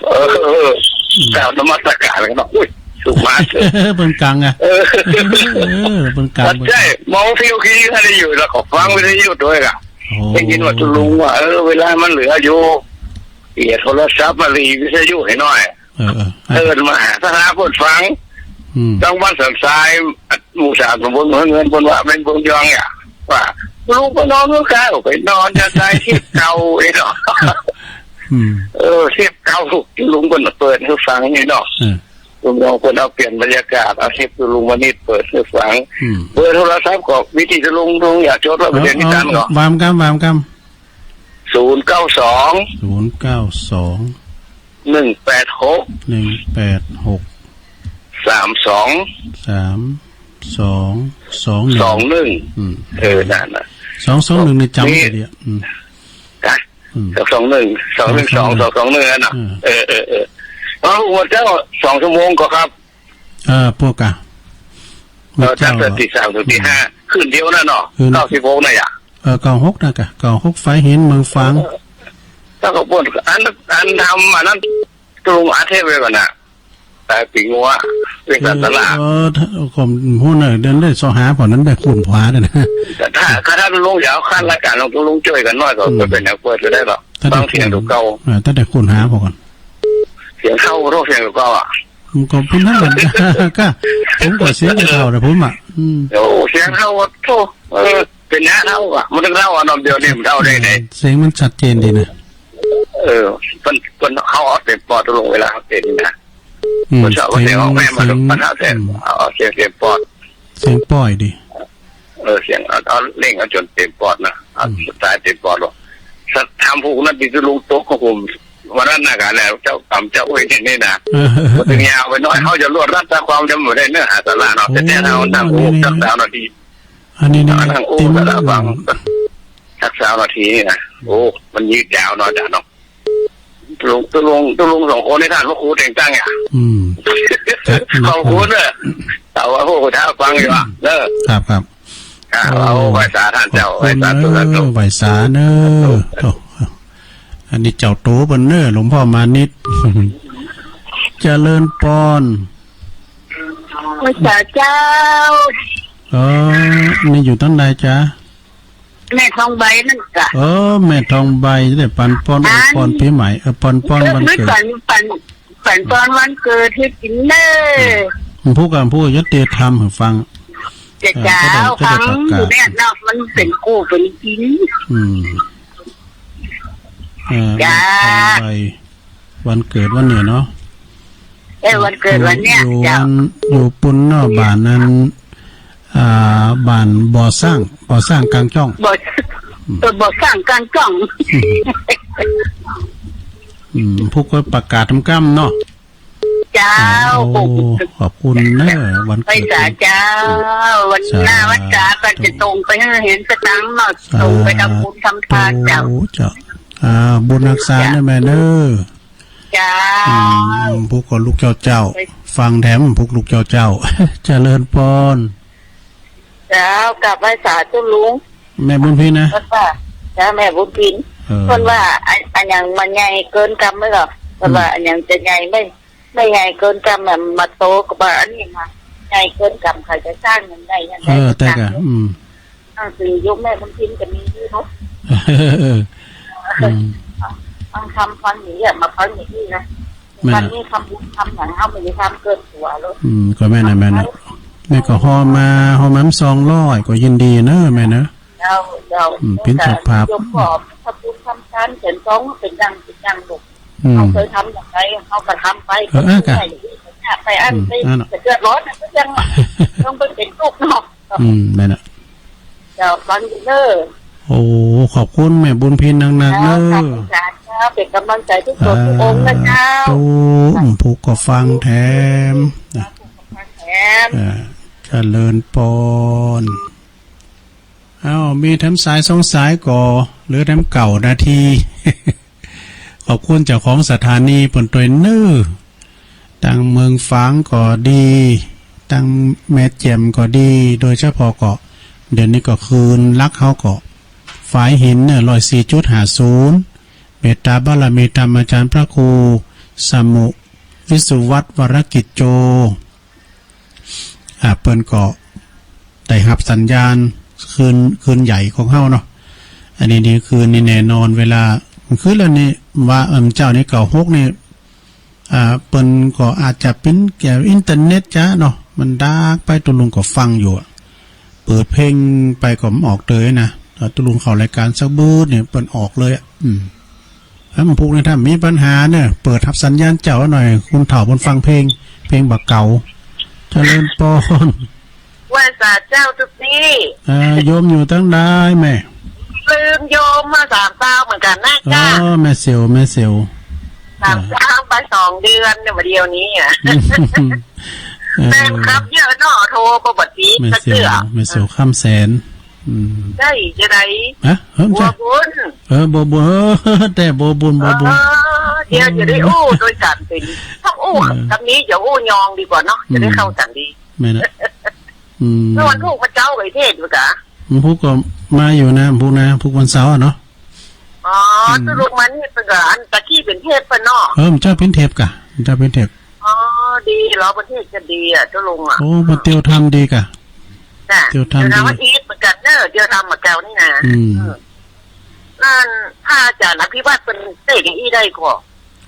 เออ เออ อืม กราบนมัสการกันเนาะ อุ้ย สุมาเถอะ เปิ้นกังอะ เออ เออ เปิ้นกัง ใจ้ เปิ้นกัง มองเที่ยวขี้ให้ได้อยู่ แล้วก็ฟังวิทยุตวยก่ะ โอ้ ได้ยินว่าตุ๊ลุงว่า เออ เวลามันเหลืออยู่ เสียโทรศัพท์มาหลีวิทยุให้หน้อย เออ เออ เอิ้นมาหาสถาเปิ้นฟัง อืม ต้องวันสันทราย หมู่สามตำบลเมืองเงิน เปิ้นว่าแม่นเปิ้นยองเนี่ย ว่า ตุ๊ลุงไปนอนเมืองเก่า ไปนอนจะได้เทปเก่าไอ้เนาะ อืม เออ เทปเก่า ตุ๊ลุงเปิ้นเปิดหื้อฟังนี่เนาะ เออ ตุ๊ลุงเปิ้นเอาเปลี่ยนบรรยากาศ เอาเทปตุ๊ลุงมานิชเปิดหื้อฟัง อืม เบอร์โทรศัพท์ก็วิทยุตุ๊ลุง ตุ๊ลุงอยากจดไว้ เออ บ่เดี๋ยวนี้ เออ ตันก็ วางกำ วางกำ ศูนย์เก้าสอง ศูนย์เก้าสอง หนึ่งแปดหก หนึ่งแปดหก สามสอง สามสอง สองหนึ่ง สองหนึ่ง อืม เออ นั่นน่ะ สองสองหนึ่ง นี่จ๋ำ นี่ ไว้เดี๋ยว อืม ฮะ อืม สองสองหนึ่ง สองหนึ่งสอง สองสองหนึ่ง สองสองหนึ่ง นั่นน่ะ อืม เออ เออ เออ เอา หัวเจ้า สองชั่วโมงก่อครับ เออ พวกกะ เออ หัวเจ้า ตั้งแต่ตีสามถึงตีห้า อืม คืนเดียวนั่นเนาะ คืน เก้าสิบหกนั่นอะ เออ เก้าหกนั่นกะ เก้าหก ฝายหิน เมืองฝาง เออ แล้วก็เปิ้น อัน อันทำอันนั้น ตุ๊ลุงอัดเทปไว้ก่อนน่ะ แต่ปีงัว เวียงจันทร์ตลาด เออ เออ ก็ฮู้เน่อ เดี๋ยวได้เซาะหาผ่อนั้น ได้ค้นคว้าได้นะ แต่ถ้า ถ้าตุ๊ลุงอยากเอาขั้นรายก๋านของตุ๊ลุงจ้วยกั๋นหน้อยก็ อืม บ่เป๋นหยัง เปิดก็ได้หรอก ถ้าได้ ฟังเสียง ค้น ตุ๊เก่า เออ ถ้าได้ค้นหาผ่อก่อน เสียงเก่า โอ้ เสียงเก่าอะ มันก็เป๋นอย่างนั้น ก็ ผมก็เสียงจะเก่านะผมอะ อืม โอ้ เสียงเก่าอะ โธ่ เออ เป๋นหยังเก่าอะ มันต้องเก่าอะ น้อมเดียวนี่มันเก่าได้ไง เสียงมันชัดเจนดีนะ เออ เปิ้น เปิ้น เฮาเอาเต็มปอดตุ๊ลุง เวลาเฮาเต้นนะ อืม เปิ้นชอบเอาเสียงออกแม่มา เสียง เปิ้นเอาเสียง อืม เอาเสียงเต็มปอด เสียงป้อยดี เออ เสียงเอา เอาเร่งเอาจ๋นเต็มปอดนะ เอา อืม สไตล์เต็มปอดหรอก ถ้าถามผู้นั้นตี้ตุ๊ลุงตกก็ผม วันนั้นน่ะกะแล้ว เจ้ากำเจ้าอุ้ยนี่นะ เออ บ่ต้องยาวไปหน้อย เฮาจะรวดรัดตาความจำบ่ได้เนื้อหาสาระเนาะ โอ้ แต่เฮานั่งอู้ นี่ จักสามนาที อันนี้นี่ นั่งอู้ ติม สาระฟัง สักสามนาทีนี่นะ โอ้ มันยืดยาวเนาะอาจ๋ารย์เนาะ ตุ๊ลุง ตุ๊ลุง ตุ๊ลุงสองคนนี่ต้านพระครูแต่งตั้งอะ อืม ครับ ขอบคุณเนอะ เอาไว้พวกท่านฟังอยู่อะ เนอะ ครับ ครับ อ่ะ โอ้ เอาไหว้สาต้านเจ้า ขอบคุณ ไหว้สาธุ สาธุ เนอะ ไหว้สาเนอะ โอ้ อันนี้เจ้าโตเปิ้นเนอะ หลวงพ่อมานิช เจริญปอน ไหว้สาเจ้า เออ นี่อยู่ตังใดจ๊ะ แม่ทองใบนั่นกะ เออ แม่ทองใบ จะได้ปันปอน อัน อวยปอนปี๋ใหม่ เออ ปันปอนวันเกิด ปัน ปัน ปันปอนวันเกิดหื้อกิ๋นเน่อ อืม ผู้กำผู้จะเตรียมทำหื้อฟัง จะ เออ เจ้า จะได้ จะได้ ฟัง ประกาศ อยู่เนี่ยเนาะ มันเป๋นกู้เป๋นกิ๋น อืม เออ จ้า แม่ทองใบ วันเกิดวันเนี่ยเนาะ เออ วันเกิดวันเนี่ย อยู่ อยู่ เจ้า วัน อยู่ปุ้นเนาะ บ้านนั้น อ่า บ้านบ่อสร้าง บ่อสร้างกลางจ้อง บ่อ อืม เออ บ่อสร้างกลางจ้อง อืม อืม ผู้ก็ประกาศทำกล้ำเนาะ เจ้า โอ้ ขอบคุณเนอะ วันเกิด ไหว้สาเจ้า วันหน้า สาธุ วันจ๋าก็จะส่งไปหื้อเห็นสตางค์เนาะ สาธุ ส่งไปทำบุญทำทานเจ้า เจ้า อ่า บุญฮักษา เจ้า เนอะแม่เนอะ เจ้า อืม ผู้ก็ลูกเจ้าเจ้า ไป ฟังแถมผู้ลูกเจ้าเจ้า เจริญปอน เจ้า กราบไหว้สาตุ๊ลุง แม่บุญพินนะ เปิ้นว่า เจ้า แม่บุญพิน เออ เปิ้นว่า อะ อะหยังมันใหญ่เกินกำไหมเหรอ เปิ้นว่า อืม อะหยังจะใหญ่ไม่ ไม่ใหญ่เกินกำอะ มาโตก็บ่าอันนี้มา ใหญ่เกินกำ ใผจะสร้างยังไงยังไง เออ แต่ก็ ก็ตาม อืม หนังสือยุคแม่บุญพินก็มีอยู่เนาะ อืม ต้องทำพันอย่างเงี้ย มาพันอย่างนี้นะ แม่น พันนี้ทำบุญทำหยัง เฮาไม่ได้ทำเกินตั๋วเลย อืม ก็แม่นน่ะ แม่นน่ะ แม่ก็ฮอมา ฮอมาสองร้อย ก็ยินดีเนอะแม่เนอะ เจ้า เจ้า อืม เป๋นเจ้าภาพ ยกขอบทำบุญทำทาน เสียงสองเป๋นดัง เป๋นดังลูก อืม เฮาเคยทำอย่างไร เฮาก็ทำไป เออ เออ ไป อัน อืม ไป อันนั้นน่ะ เดือดร้อนนะ ก็ยังต้องไปเป๋นทุกข์เนาะ อืม แม่นน่ะ เจ้า ฟังอยู่เด้อ โอ้ ขอบคุณแม่บุญพินนักๆ เจ้า เน้อ ขอบคุณเจ้า เป๋นก๋ำลังใจ๋กู้คนกู้องค์นะเจ้า สาธุ ผู้ก็ฟังแถม ฟังแถม เออ เจริญปอน เอ้า มีแถมสายสองสายก่อ เหลือแถมเก้านาที ขอบคุณเจ้าของสถานีเปิ้นตวยเน้อ ตังเมืองฝางก็ดี ตังแม่แจ่มก็ดี โดยเฉพาะก็ เดี๋ยวนี้ก็คลื่นหลักเฮาก็ ฝายหินเน้อ ร้อยสี่จุดห้าศูนย์ เมตตาบารมีธรรมอาจารย์พระครูสมุ วิสุวัฒน์ วรกิจโจ อ่า เปิ้นก็ได้ฮับสัญญาณคลื่น คลื่นใหญ่ของเฮาเนาะ อันนี้นี่คลื่นนี่แน่นอน เวลา คือแล้วนี่ว่า เอิ่ม เจ้านี่เก้าหกนี่ อ่า เปิ้นก็อาจจะเป๋นแก่อินเทอร์เน็ตจ๊ะเนาะ มันดากไป ตุ๊ลุงก็ฟังอยู่อะ เปิดเพลงไปก็บ่ออกเตยนะ ถ้าตุ๊ลุงเข้ารายก๋านสักบึดนี่เปิ้นออกเลยอะ อืม แล้วมันพูกนี่ถ้ามีปัญหาเน้อ เปิดฮับสัญญาณเจ้าหน่อย คนเฒ่าเปิ้นฟังเพลง เพลงบ่าเก๋า เจริญปอน ไหว้สาเจ้าตุ๊กตี้ เอ่อ โยมอยู่ตังใดแม่ ลืมโยมมาสามซาวเหมือนกั๋นนะ อ๋อ เจ้า แม่เสียว แม่เสียว สามซาวไปสองเดือนเนี่ย มาเดี๋ยวนี้อะ เออ แฟนคลับเยอะเนาะ โทรบ่ติด แม่เสียว สักเทื่อ แม่เสียวคำแสน อืม ได้จะได้ ฮะ เออ บ่บุญ เออ บ่บุญ เออ แต่บ่บุญ บ่บุญ เออ เดี๋ยวจะได้อู้โดยก๋านเป๋น ต้องอู้ เออ กำนี้จะอู้ยองดีกว่าเนาะ จะได้เข้ากั๋นดี แม่นนะ อืม เมื่อวันพูกมาเจ๊าไปเทศน์อยู่กะ วันพูกก็มาอยู่นะ วันพูกนะ พูกวันเสาร์อะเนาะ อ๋อ อืม ตุ๊ลุงมานี่เปิ้นก็ อันตะกี้เป๋นเทศน์เปิ้นเนาะ เออ เจ้าเป๋นเทศน์กะ เจ้าเป๋นเทศน์ อ๋อ ดี เฮาเป๋นเทศน์ก็ดีอะ ตุ๊ลุงอะ โอ้ มาเตียวธรรมดีกะ จ้ะ เตียวธรรมดี เตียวธรรมอีกเหมือนกั๋นเน้อ เตียวธรรมมาเก่านี่นะ อืม เออ นั่น พระอาจ๋ารย์อภิวัฒน์เปิ้นเตศน์อย่างอี้ได้ก่อ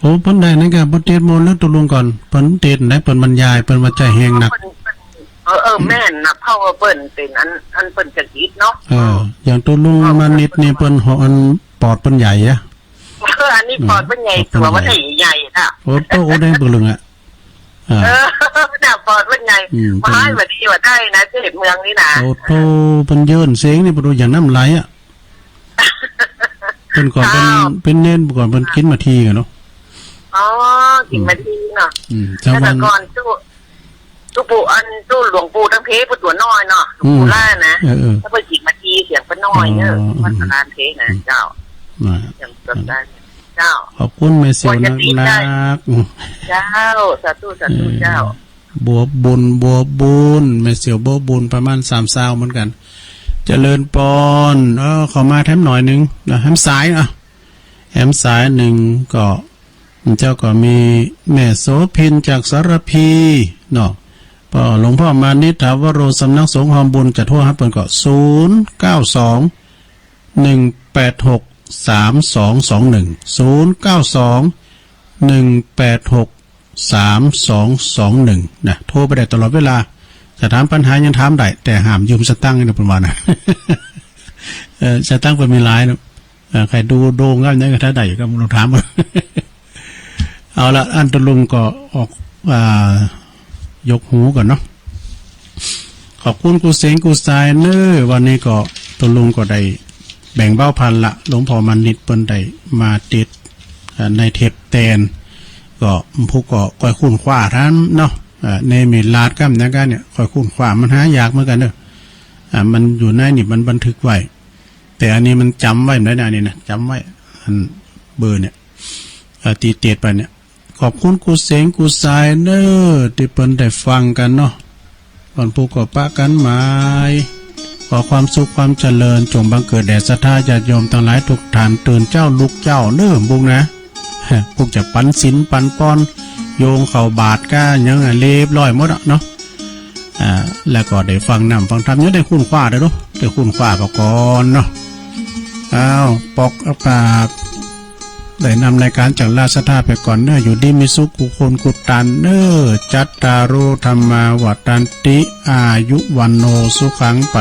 โอ้ เปิ้นได้นั่นกะ เปิ้นเตศน์มนต์แล้วตุ๊ลุงก่อน เปิ้นเตศน์ไหน เปิ้นบรรยาย เปิ้นว่าใจ๋แฮงนัก เปิ้น เปิ้น เออ เออ แม่นนะ เพราะว่าเปิ้นเป๋นอัน อันเปิ้นจะอิดเนาะ เออ อย่างตุ๊ลุงมานิดนี่เปิ้นหออันปอดเปิ้นใหญ่อะ เออ อันนี้ปอดเปิ้นใหญ่ อืม ตั๋วเปิ้นใหญ่ ใหญ่ๆ นะ โอ้โต โอ้แดงปึงลึงอะ อ่า เออ น่ะ ปอดเปิ้นใหญ่ อืม มาให้ว่าดีว่าได้นะ เทศน์เมืองนี่นะ โอ้โต เปิ้นเยินเสียงนี่ เปิ้นอย่างน้ำไหลอะ เปิ้นก่อนเปิ้น เจ้า เปิ้นเณรก่อนเปิ้นกิ๋นหมากที๋กั๋นเนาะ อ๋อ กิ๋นหมากที๋เนาะ อืม เจ้า แล้ว วันก่อนตุ๊ ตุ๊ปู่อันตุ๊หลวงปู่ตังเพเปิ้นตั๋วน้อยเนาะ หลวงปู่ อืม ล่านะ เออ เออ แล้วเปิ้นกิ๋นหมากที๋เสียงเปิ้นน้อยเน้อ อืม วัดสะลานเพนะ อืม เจ้า น่ะ เสียงเปิ้นน้อย เจ้า ขอบคุณแม่เสียวนักๆ เจ้า สาธุ สาธุ เออ เจ้า บัวบุญ บัวบุญ แม่เสียวบัวบุญ ประมาณสามซาวเหมือนกั๋น เจริญปอน เออ เข้ามาแถมหน่อยนึ่งนะ แถมสาย อ่ะ แถมสายนึ่งก็ เจ้าก็มีแม่โสภินจากสารภีเนาะ ป้อหลวงป้อมานิษฐาวโร สำนักสงฆ์ฮอมบุญ จะโทรหาเปิ้นก็ ศูนย์เก้าสอง หนึ่งแปดหก สามสองสองหนึ่ง ศูนย์เก้าสอง หนึ่งแปดหก สามสองสองหนึ่ง นะ โทรไปได้ตลอดเวลา จะถามปัญหาหยังถามได้ แต่ห้ามยืมสตางค์นะ เปิ้นว่านะ เออ สตางค์เปิ้นมีหลายเนาะ เออ ใค่ดูดวงก็ยังถ้าได้ก็ลองถาม เอาละ อันตุ๊ลุงก็ออก อ่า ยกหูก่อนเนาะ ขอบคุณกู้เสียงกู้สายเน้อ วันนี้ก็ตุ๊ลุงก็ได้แบ่งเบาภาระ หลวงป้อมานิษเปิ้นได้มาเตศน์ อ่า ในเทปแตน ก็ผู้ก็ก้อยค้นคว้าตันเนาะ อ่า ในเมลาดกำนะกะเนี่ย ก้อยค้นคว้า มันหายากเหมือนกั๋นเน้อ อ่า มันอยู่ในนี่มันบันทึกไว้ แต่อันนี้มันจ๋ำไว้บ่ได้นะ อันนี้นะ จ๋ำไว้ อันเบอร์เนี่ย เอ่อ ตี้เตศน์ไปเนี่ย ขอบคุณกู้เสียงกู้สายเน้อ ตี้เปิ้นได้ฟังกั๋นเนาะ ก่อนผู้ก็ปะกั๋นหมาย ขอความสุขความเจริญ จงบังเกิดแด่ศรัทธาญาติโยมตังหลายกู้ต้าน ตื่นเจ๊าลุกเจ๊าเน้อ บุญนะ ฮะ พวกจะปันศีลปันปอน โยงเข้าบาตรก้าหยังอะ เรียบร้อยหมดอะเนาะ อ่า แล้วก็ได้ฟังน้ำฟังธรรม ยังได้ค้นคว้าด้วยเนาะ ได้ค้นคว้าไปก่อนเนาะ อ้าว ปอกอัปปา ได้นำรายก๋านจากราชศรัทธาไปก่อนเน้อ อยู่ดีมีสุขกู้คนกู้ต้านเน้อ จัตตาโร ธัมมา วัฑฒันติ อายุ วัณโณ สุขัง พ